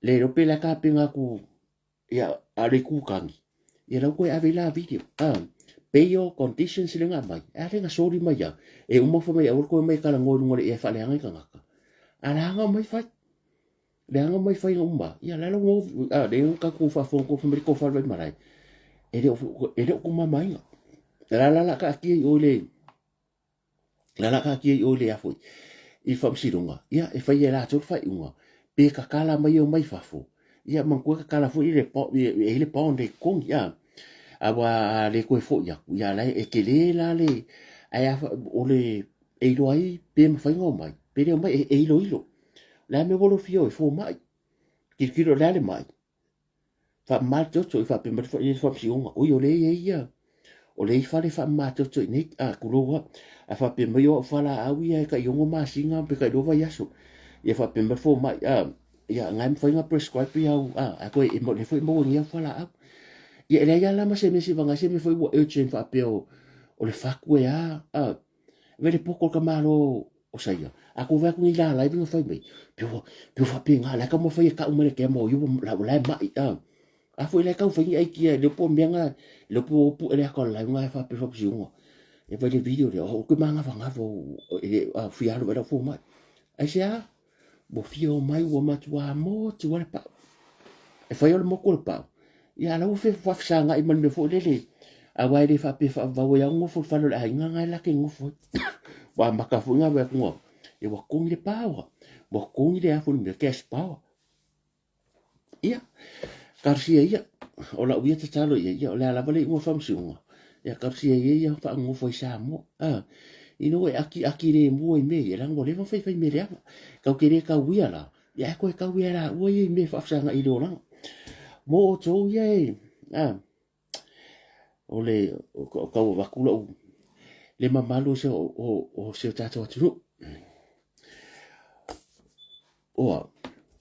Le iloa pe o le a tapena atu ia a o le itu tagi ia lau toe ave i la video bail conditions le na aumai a le na soli mai a e uma fai mai aua le toe omai e talanoa i luga o le ea e faaleaga i tagata a leaga mai fai leaga mai fai uma ia la lau a le tatou faafofoga tou fai mai le tofa le vaimalae e le o tumamaina la la la taatia i o i le La la taatia i o i le afoi i le faamasinoga, ia e fai e latou le faaiuga, pe tatala mai e omai fafo, ia manatua e tatala foi le e i ai le bond e totogi, a. Aua a le toe foi atu, ia la e tele la le, ae a o le, e iloa ai pe mafai ona omai, pe le omai, e iloilo. O le a le mea ua lofia o e fomai, tilotilo o le a le mai, Faamama le toto i faapea mai le faamasinoga, oi o lea e i ai ia, o lea e i ai fale faamama toto i inei, a tulou lava. Ae faapea mai o au fualaau ia e tai 6 masina pe tai 2 vaiaso. Ia faapea mai le fomai, a, ia na e mafai ona prescribe ia au, a, ae toe, o lea foi e maua nei au fualaau. Ia e leai lava la ma se mea seiavagana se mea foi ua urgent faapea o le fatu e a, a. Vele le poto o le tamaloa o Saia. A kou vaai atu nei la live na fai mai, pe ua, pe ua faapena, la e taumafai e tau mai le kema o ia ua, la e mai, a. A foi la e tau fai ni aikia, le po mea na, le po o pue le ata o le live na e faapea faamasinoga. E vai le video lea, o ke māgavagava o, e le, a fia alu ai lau fomai. Aisea? Ua fia omai ua matua motu lava le pau. E fai o le motu o le pau. Ia a la ua faafesagai ma le mea foi lele, aua e le faapea faavavau ai lava nofo i le fale o le aiga na e lake nofo ai. Ua amata foi ona vaai atu, ia ua togi le power, ua togi le a foi le mea, cash power. Ia, talosia ia, o lau ia tatalo i ai, ia o le a lava le iuga o le faamasinoga, ia talosia ia ia faanonofo ai Samoa. A, ina ua e akiaki lemu ai i mea ia, leaga ua leva ona faifai mea leaga. Tatou te le tauia la, ia ae toe tau ia laua ia i mea e faafesagai i le olaga. Mo outou ia e, a, o le, o tau avatu lau, le mamalu o se, o se o tatou atunuu. Oa,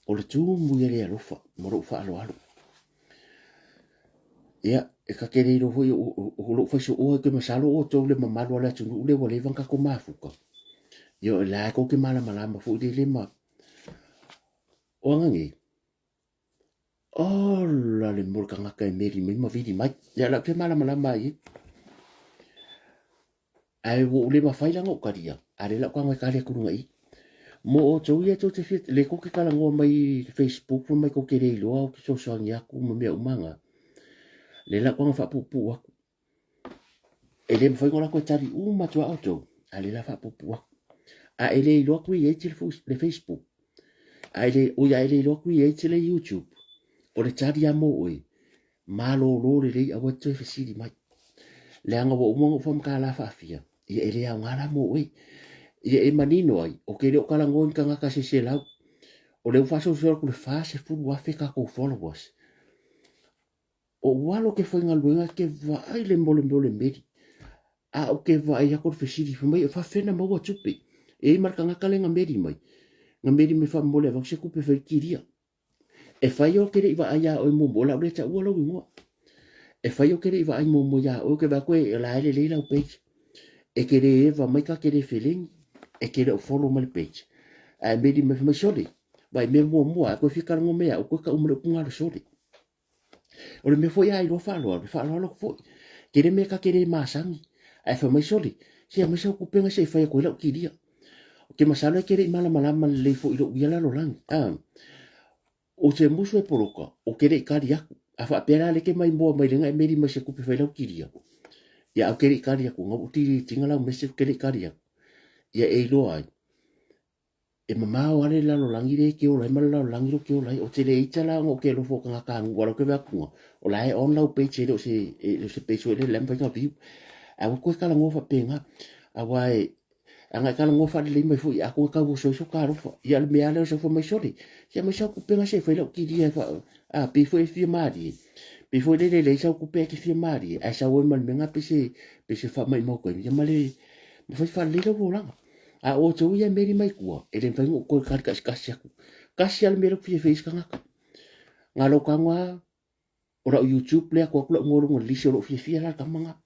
o le tumu ia le alofa ma lou faaaloalo. Ia, e ta te le iloa foi o lou faisooa e te masalo outou le mamalu o le atunuu lea ua leva ona tatou mafuta. Ia, o la e tou te malamalama foi lele ma... O aga nei, ola le mea o le tagata e meli mai ma vili mai. Ia, o lau te malamalama ai i. Ae ua ou le mafai la ona ou talia, a o lea o le a ou tago e tali atu i luga i i. Mo outou ia tou te fia, lea tou te talanoa mai i le Facebook fai mai tou te le iloa ou te fesoasoani atu ma mea uma na. Lea la ou tago faapuupuu atu. E le mafai ona ou alu atu e tali uma atu lava outou, a o lea o le a faapuupuu atu. A e le iloa create le Facebook, a e le, oi a e le iloa create le YouTube, o le tali lava mo oe, Malolo lelei aua e te toe fesili mai. Leaga ua uma ona ou faamatala faafia, ia e le aoga la mo oe. Ia e manino ai, ou te le o talanoa i ni tagata se selau. O lea ua faasolosolo atu le 40,000 tatou followers. O ou alo ke faigaluega ke vaai le mea o le mea o le meli. A ou ke vaai atu o le fesili fai mai e faafefea ona maua tupe. E i ai ma le tagata lea na meli mai. Na meli mai faamolemole avatu se tupe e fai ai le kilia. E fai ou te le i vaai iā oe muamua, o le a ou le taua lou igoa. E fai ou te le i vaai muamua iā oe, ou te vaai atu o la e lelei lau page. E te le eva mai ta te le feleni, e te le o follow mai le page. Ae meli mai fai mai, sole, vaai mea muamua, a toe fia talanoa mai au, toe tau mai le upu galo sole. O le mea foi a iloa faaaloalo, e faaaloalo atu foi. Tele mea ta te le masani. Ae fai mai sole, se aumai sau kupega se i fai atu ai lau kilia. Ou te masalo e te le i malamalama lelei foi i lou ia lalolagi. A, o se musu e poloka, ou te le i kali aku. A faapea la lea e te maimoa mai lega e meli mai se kupe fai lau kilia. Ia au te le i kali aku, nga ua tilitiga lau message ou te le i kali aku. Ia e iloa ai. E mamao lava le lalolagi lea e te ola ai ma le lalolagi lea ou te ola ai. Ou te le ita la ona ou te alofa o tagata anuʻu aua o la ou te vaai atu o la e on lau page e le o se, e le o se page foi lele la e mafai ona view. Ae ua toe talanoa faapena, aua e, ana e talanoa faalelei mai foi, atonu e tau oso ai so ta alofa. Ia o le mea lava lea o le sau fai mai, sole, se aumai sau kupega se i fai lau kilia e faa, a, pei foi e fia malie. Pei foi lele e leai sau kupe ae e te fia malie, ae sau ai ma le mea lena pei se, pei se faamaumau taimi, ia ma le, ma fai faalelei lau olaga. A o outou ia e meli mai tua, e le mafai ona ou toe kali tasikasi atu. Tasi lava le mea lea ou te fia fai ai se tagata. Na lou tago lava o lau YouTube lea atu atu lau igoa i luga o le lisi o lou fiafia la le tama lena.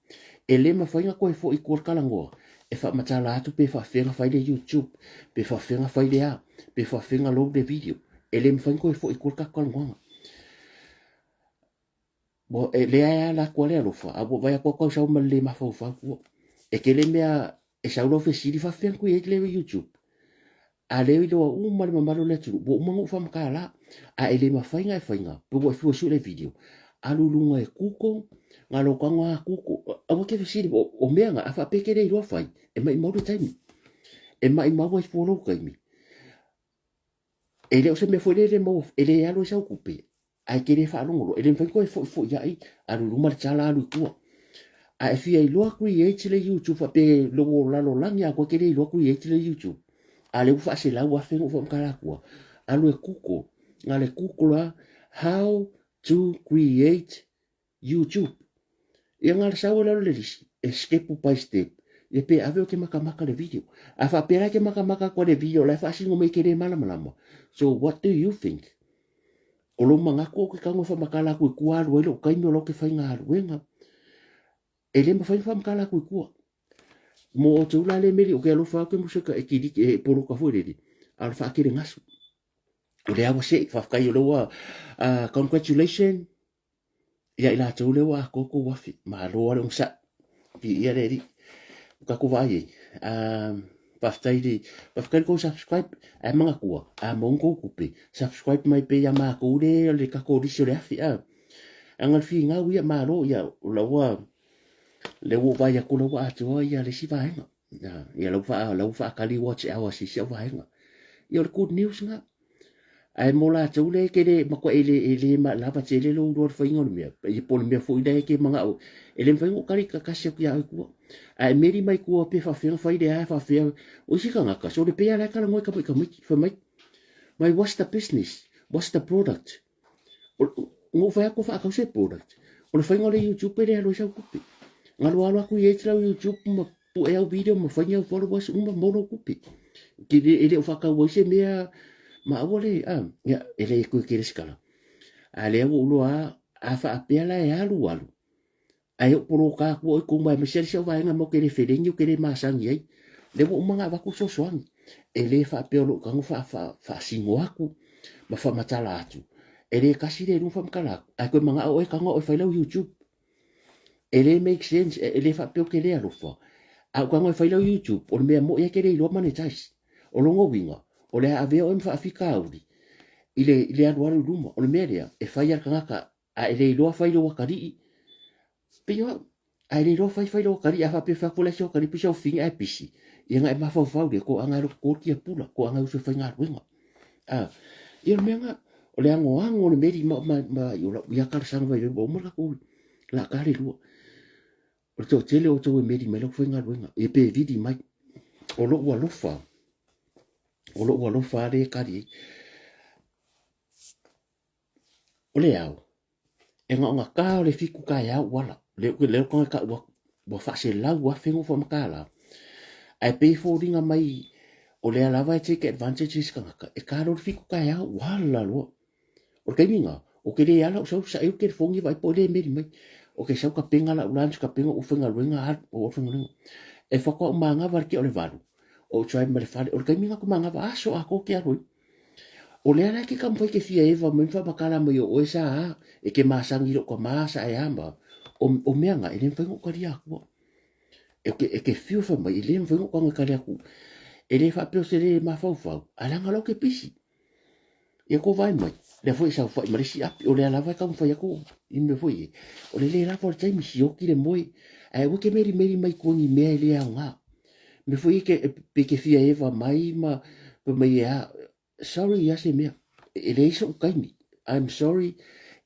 E le mafai ona toe foi i tua le talanoa e faamatala atu pe faafefea ona fai le YouTube, pe faafefea ona fai le a, pe faafefea ona load le video. E le mafai ona toe foi i tua le tatou talanoaga. Ua, e leai lava la atu a le alofa, a ua vaai atu au sau ma le le mafaufau tua. E tele mea e sau lau fesili faafefea ona create le YouTube. A le iloa uma le mamalu o le atunuu, ua uma ona ou faamatala. A e le mafai ona e faiga, pe ua e fua sue le video, alu i luga e Google, galo tago a Google. Aua te fesili, o, o mea na, a faapea e te le iloa fai, e maimau le taimi. E maimau ai fua lou taimi. E le o se mea foi lele maua, e le alu ai sau tupe, ae te le faalogo loa, e le mafai ona toe foi foi ai, alu i luma le tala alu i tua. A e fia iloa create le YouTube faapea lou lalolagi atoa e te le iloa create le YouTube. A lea ua faaselau afe na ou faamatala atua, alu e Google, na le Google lava, how to create YouTube. Ia na le sau e lalo le lisi, e step by step. Ia pe ave o te makamaka le video. A faapea la e te makamaka atu le video la e faasino mai ke le malamalama. So what do you think? O lou manatu o ke tago e faamatala atu i tua alu ai lou taimi o la ou te faigaluega. E le mafai ona faamatala atu i tua. Mo outou la le meli o ke alofa au ke musu e kiliki e poloka foi lele. A o le faakele gasu. O lea ua sei, faafetai o lea ua congratulations ia i latou lea ua atoa tou afi. Malo lava le onosai. Viia le Alii. Ua tatou vaai ai. Faafetai le, faafetai le tou subscribe. Ae manatua, a maua ni tou tupe, subscribe mai pea ia matou le le tatou lisi o le afi. A, aga le finau ia, malo ia, o la ua, lea ua ou vaai atu la ua atoa ia le isi vaega. Ia la ua faa, la ua faatali watch hours i si au vaega. Ia o le good news na. Ae mo latou lea e te le matua e le, e le lava tele lou iloa i le faiga o le mea, ia po o le mea foi lea e te manao, e le mafai ona ou tali kasi atu ia oe i tua. Ae meli mai tua pe faafefea ona fai le a, faafefea, o isi tagata, sole pea la e talanoa i tamaiti, fai mai, mai what's the business, what's the product? Na ou fai atu faatau se product. O le faiga o le YouTube e le alu ai sau tupe. Galo alo atu i ai lau YouTube ma pue au video ma fai au followers uma mo lou tupe. Ke le, e le o faatau ai se mea ma aua le, a, ia, e le koe kele sikala. A lea ua ou iloa a faapea la e alu alu, Ae ou poloka atu oi kou mai aemaise si au vaega matou te le feleni ou te le masani ai. Lea ua uma ona avatu le fesoasoani. E le faapea o lou tago faasino atu ma faamatala atu. E le tasi le lua faamatala atu, ae toe manao oe tago oe fai lau YouTube. E le make sense, e le faapea ou te le alofa. A ou tago e fai lau YouTube, o le mea moi e te le iloa monetize. O lona uiga, o le a avea oe ma faafitauli i le, i le alualu i luma. O le mea lea, e fai a le tagata A e le iloa fai lou atalii, pei o au, a e le iloa fai, fai lou atalii, a faapea fai atu le isi atalii pei se aufini ae pisi, ia na e mafaufau lea, toaga e loto tia pula, toaga e uso e faigaluega. A, ia o le mea na, o le anoano o le meli ma, ma, ma i o lau ia talosaga vaivai ua uma latou la ta le lua. O le toatele o outou e meli mai lau faigaluega, ia pe vili mai. O lou alofa, o lou alofa lea e kali ai. O le ao, e gaogata o le fitu taeao ua ala, lea ou te tago e tau atu, ua faaselau afe na ou faamatala. Ae pei e foliga mai o lea lava e take advantage isi tagata, e ta loa le fitu taeao ua ala loa. O le taimi lena, ou te le ala ou sau saei ou telefoni vaai po o le meli mai. Ou te sau tapena lau lunch, tapena ou faigaluega, alu, ou alu faigaluega. E faatoa ou manava i le tea o le valu, ou drive mai le fale. O le taimi lena ou te manava, aso atoa ou te alu ai. O lea la e te taumafai te fia eva mai ma faamatala mai o oe sa a, e te masani i lou tama sa e a ma, o, o mea na, e le mafai ona ou talia atua. E ke, e ke fiu fai mai, e le mawhai ngō kanga kare aku. E le whaapeo se le mafaufau, a langa lau ke pisi. Ia ko vai mai, lea foi sau fai ma le isi api, o lea lava e taumafai atu i mea foi e. O le le lava o le taimi, sioki le moe, ae aua ke merimeri mai tua ni mea e le aoga. Mea foi e ke, pe ke fia eva mai ma fai mai e a, sorry ia se mea, e leai so'u taimi, I'm sorry,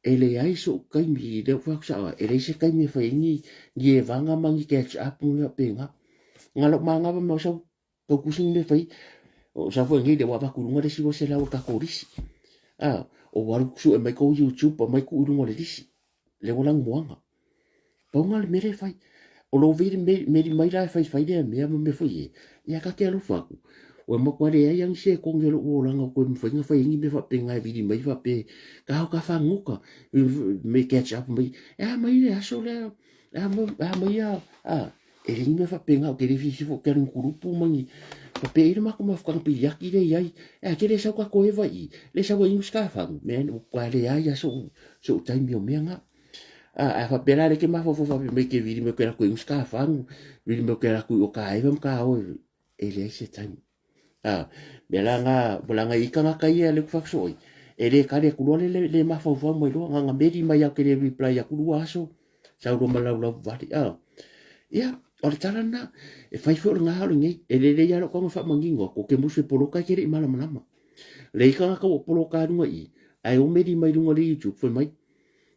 e leai so'u taimi, lea ua fai atu sao ai, e leai se taimi e fai ai ni, ni evaga ma ni catch up ma mea faapena. Na o lou manava ma sau tau tusi ni mea fai o sa foi nei le ua avatu i luga le isi 200 o le tatou lisi a o ua alu sue mai kou youtube aumai tuu i luga o le lisi le ua lanumoana pauga le mea le fai o lou vili meli mai la e fai fai lea mea ma mea foi e ia ka te alofa atu ua matua leai a ni se konge o lou olaga o toe mafai ona fai ai ni mea faapena e vili mai faapea ka ao ka fagoka me catch up mai e a mai le aso lea e a mai a E leai ni mea faapena, ou te le fiafia foi ou te alu i ni kulupu ma ni faapea i le matou mafutaga piliaki lea i ai. Ae te le sau tatou eva i i, le sau ai inu sikafagu, man, ua leai lava so'u, so'u taimi o mea na. A, ae faapea la lea e te mafaufau faapea mai e te vili mai ou te alu atu e inu sikafagu, vili mai ou te alu atu i o ka eva ma ka oe, e leai se taimi. A, mea la na, ua laga i ai tagata ia lea ou te fai atu soo ai, e le kali atu loa le, le, le mafaufau mai loa, na ona meli mai lava ou te le reply atu lua aso, sau loa ma laulau vale. A, ia, o le tala lena, e fai foi o lena o lenei, e lelei lava lou tago faamanino atu, ou te musu e poloka e te le i malamalama. Leai tagata ua poloka i luga i i, ae o meli mai luga o le YouTube fai mai,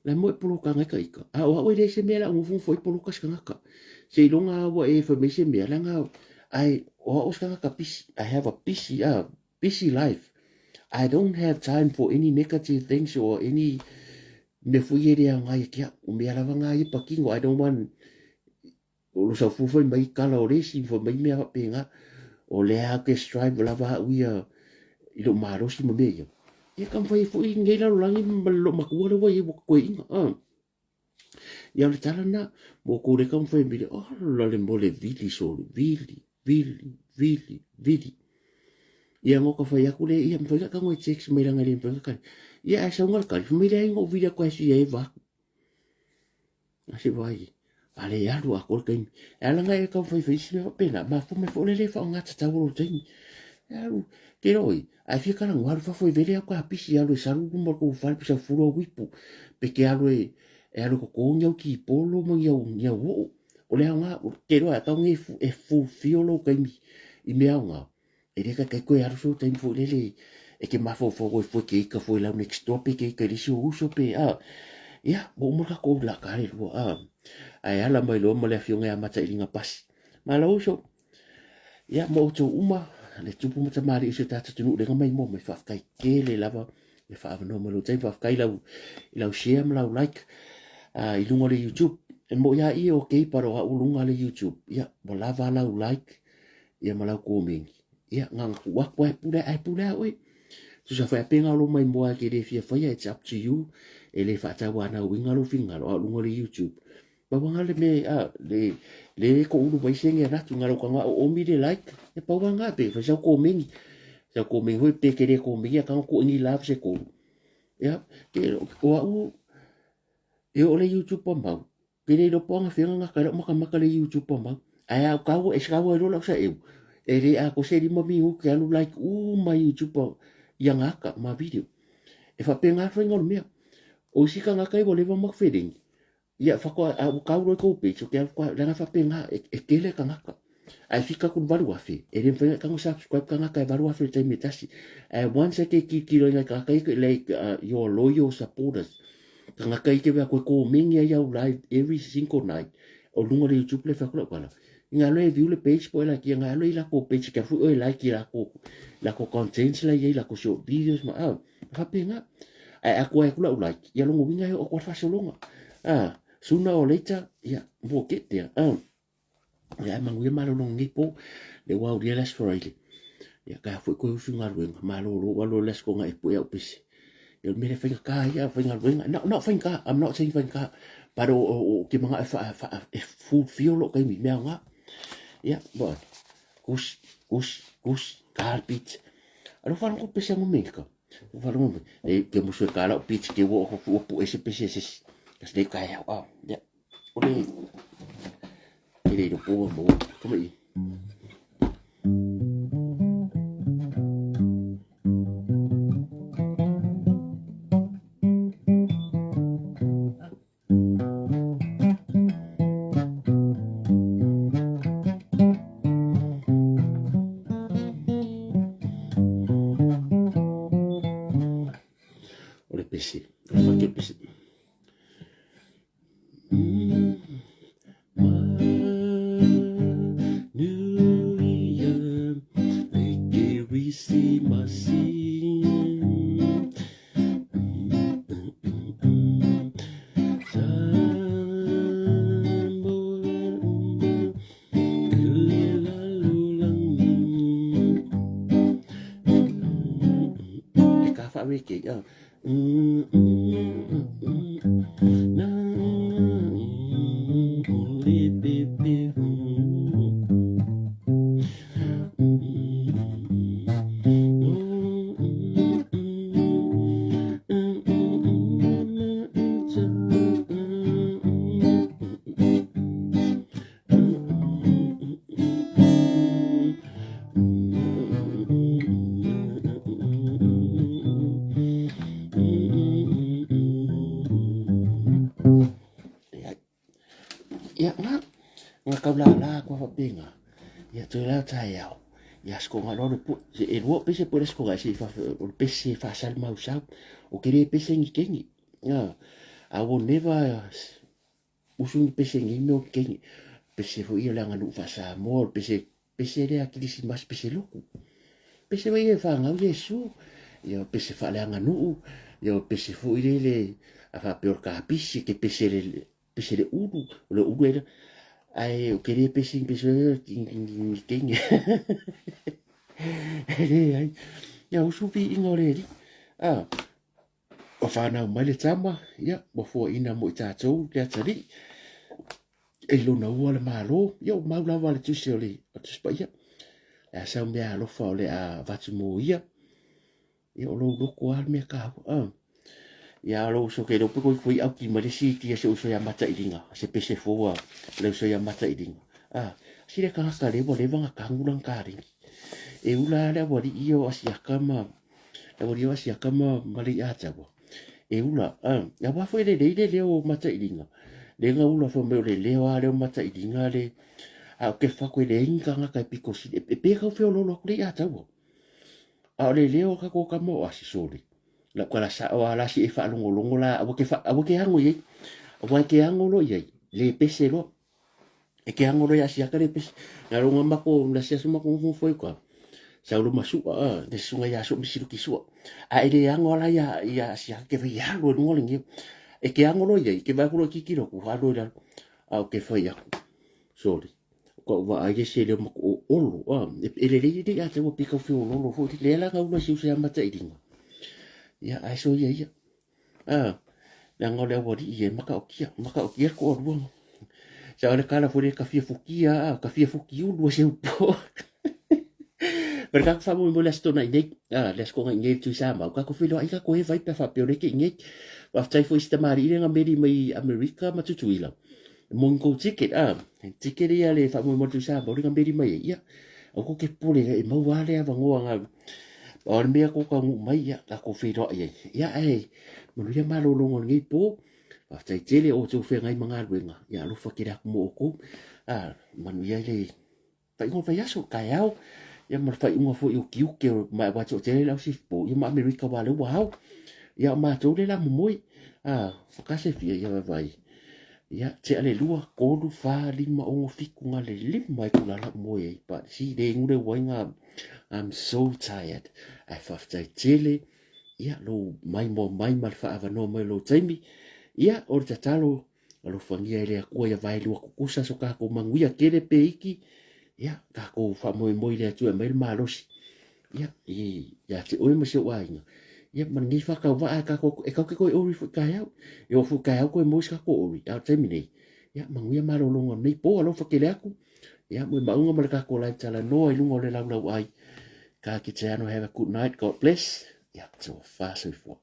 La mo e poloka ngai ka ika. A o au e leai se mea la u nofonofo ai poloka se tagata. Seiloga lava ua e fai mai se mea, leaga ai o au o se tagata busy. I have a busy, busy life. I don't have time for any negative things or any mea foi e le aoga ia te au. O mea lava na ia patino. I don't want o lo sau fai mai kala o le isi, fai mai mea faapena. O lea au ke strive lava au ia i lou malosi ma mea ia. Ia taumafai ai foi lenei lalolagi ma le loomatua lea ua i ai ua totoeina. Ia o le tala lena, mo outou lea e taumafai mai, oh la le mo le vili soli, vili, vili, vili, vili. Ia no ka fai atu lea, ia mafai ona tago e text mai leaga e le mafai ona tali. Ia ae sau na le tali, fai mai leai na ou vili atu ai fia e vaku. A se vai, a le alu atoa le taimi. E ala ona e taumafai fai isi mea faapena, mafua mai foi o le le faaaoga tatau o lou taimi. E alu, te iloa oi, a e fia talanoa, alu i fafo e vele au kapisi, alu e salu luma o le tou fale pe sau fulu au ipu, pe te alu e, e alu e toto ni au kipolo ma ni au, ni au oo. O le aoga, te iloa, e tatau ona e fulfill lou taimi i mea aoga. E le taitai koe alu sou taimi foi lele e te mafaufau ai foi ke ika foi lau next door pe ke ika i le isi ou uso pe a. Ia, ua uma le tatou la ka le lua a. Ae ala mai loa ma le afioga ia Matailiga Pasi. Malo uso. Ia, ma outou uma, le tupu ma tamalii o si o tatou atunuu lenga maimoa mai faafetai tele lava le faaavanoa mai lou taimi. Faafetai lau, i lau share ma lau like i luga o le YouTube. E moi lava i e okay, but o au luga o le YouTube. Ia, ua lava lau like ia ma lau komeni. Ia, na ona tuu atu lava e pule, ae pule lava oe. Tusa foi a pega o lou maimoa e te le fia faia, it's up to you. E le faatauanauina lou finagalo, a o luga o le YouTube. Pau lava le mea, a, le, le toulu mai sene alu atu, na lou taga o omi le like, e pau lava lena, pe fai sau komeni. Sau komeni foi, pe te le komeni, a taga tuu i ni love se tolu. Ia, te, o au, e oo le YouTube a mau, Ke le iloa po o anafea na gata ai lau makamaka i le YouTube mau. Ae a kau, e kau ai loa lau saeu, e le atoa se lima minuti alu like uma YouTube ia gata ma video. E faapena le faiga o le mea. O isi tagata ia ua leva ona mafelegi, ia faatoa, a ua kau loa i tou page, ok, leaga e faapena, e tele tagata. Ae fika atu i le 8,000, e le mafai ona e tago subscribe tagata e 8,000 i le taimi e tasi. Ae once e te tilotilo i nai tagata ia, like your loyal supporters, tagata ia te vea koe komeni ai au live every single night, o luga o le YouTube le fai atu lau tala, ina loa e view le page po e like ia, ina loa i lakou page, kia fui oe like i lakou, lakou contents la i ai, lakou short videos ma, ah, faapena. Ae a tuai atu lau like, ia lona uiga e oo atu lava le faasologa. Ah, sooner or later, ia, we'll get there. Ah. Ia, ae manuia malolo lenei po, le ua aulia le Aso Faraile. Ia, kai a foi koe usu galuega, malolo ua loa le aso kona e pue au pese. Ia, o le mea lea faigata ia, faigaluega. No, not faigata, I'm not saying faigata, but o, o, o, ke manaʻo e wha, wha, e fulfill lou taimi, mea aoga. Ia, boa, kusi, kusi, kusi, ka le pizza. Alofa alofa pese a ngomeka. Alofa alofa, e, ke musu e ka lau pizza ke ua, ua, ua pu ese pese ese. Kasi nei ka e au, ah, ia. O le E le iloa po ua maua. Kama i. O le pese, o le fake pese. E ka whaaweke, ia. Ia nga nga kau la la kua faapena ia toe la taeao ia sikoga loa le pue e lua pese pue le sikoga se fa o le pese faasali mausau o ke le pese ni kengi ia I will never usu ni pese ni mea o kengi pese foi ia le aganuu faa-Samoa o le pese pese lea kilisimasi pese loku pese foi ia e fagau Iesu ia o pese faaleaganuu ia o pese foi lele a faapea o le kapisi ke pese le pese le ulu o le ulu e ae o ke le pese ni pese ni kengi e leai ia usu viiga o le Alii a ua fanau mai le tama ia ua foaiina mo i tatou le atalii e lona ua le Malo ia ua mau lava le tusi o le Tusi Paia le a sau mea alofa o le a avatu mo ia ia o lou loko lava le mea taua ia lou uso ke iloa pe koi koi auki mai le siti a si ou uso ia Matailiga se pese fou a le uso ia Matailiga sile tagata lea ua leva ona tagu lana kalegi e ula lava le aualii ia o Asiata ma le aualii o Asiata ma ma Leiataua e ula aua foi e lelei le leo o Matailiga lea na ula fai mai o le leo lava lea o Matailiga le a o ke fako e leai ni tagata e pito sili e pe tau feoloolo atu Leiataua a o le leo o tatou tama o Asi sole lau tala sao lava la se i e faalogologo la aua ke aua ke ago i ai aua e ke ago loa i ai le pese loa e ke ago loa ia Asiata le pese na longa mako na se aso mako nofo foi ka sau lo masua a le susuga ia so misi luki sua a e le ago ala ia ia Asiata ke fai alu e luga le niu e ke ago loa i ai ke vai aku loa kiki loku alu i lalo a o ke fai aku sorry Ko au vaai le se leo ma ko olo a e lelei lelei a te ua pika feololo foi le la nga ula si usa mata i linga ia ai so ia ia a leaga o le aualii e maka o kia maka o kia ko alua sa o le kala foi le ka fia fukia a ka fia fuki ulu a se upo Pero kako whamoe mo le aso tona i nei, a, le aso konga i nei tui sa mau, kako whiloa i kako e vai pea whapeo le ke i nei. Whaftai foi si tamari i renga meri mai Amerika ma Tutuila. Mo kou ticket, a, ticket ia le whamoe mo tui sa mau, renga meri mai e ia. Au ko ke pole e mau a le awangoa ngā o le mea ko ka ngu mai ia, kako whiloa i ai. Ia e, manuia malōlōga o lenei pō, faafetai tele o outou feagai ma galuega, ia alofa tele atu mo outou, a, manuia le faaiuga o le vaiaso, taeao, ia ma le faaiuga foi o tiute o ma aua toatele le au sifipo, ia ma Amerika aua lea ua ao, ia o matou lea la momoe, a, whakasefia, ia vai. Ia, tea le lua, tolu, whā, lima, ono, fitu, ngā le lima e kula lau moe ai. But si le ngure wai ngā, I'm so tired. Ai whawhitai tele, ia, lou mai moa mai ma le whaawanoa mai lou taimi. Ia, o le tatalo, Alofagia e le Atua ia vaelua kukusa so kākou manuia tele pe iki, ia, kākou faamoemoe i le Atua e aumai le malosi, ia, i, ia te oe ma si ou aiga. Ia, ma lenei faatauvaa e kākou, e kau ke koe ori foi taeao. E oo foi taeao koe maua se kākou ori, a o le taimi nei, ia, manuia malōlōga o lenei pō, alofa tele atu, ia, moe maauga ma le kākou live talanoa i luga o le laulau ai. Ka kite ano, have a good night, God bless, ia, tofa soifua.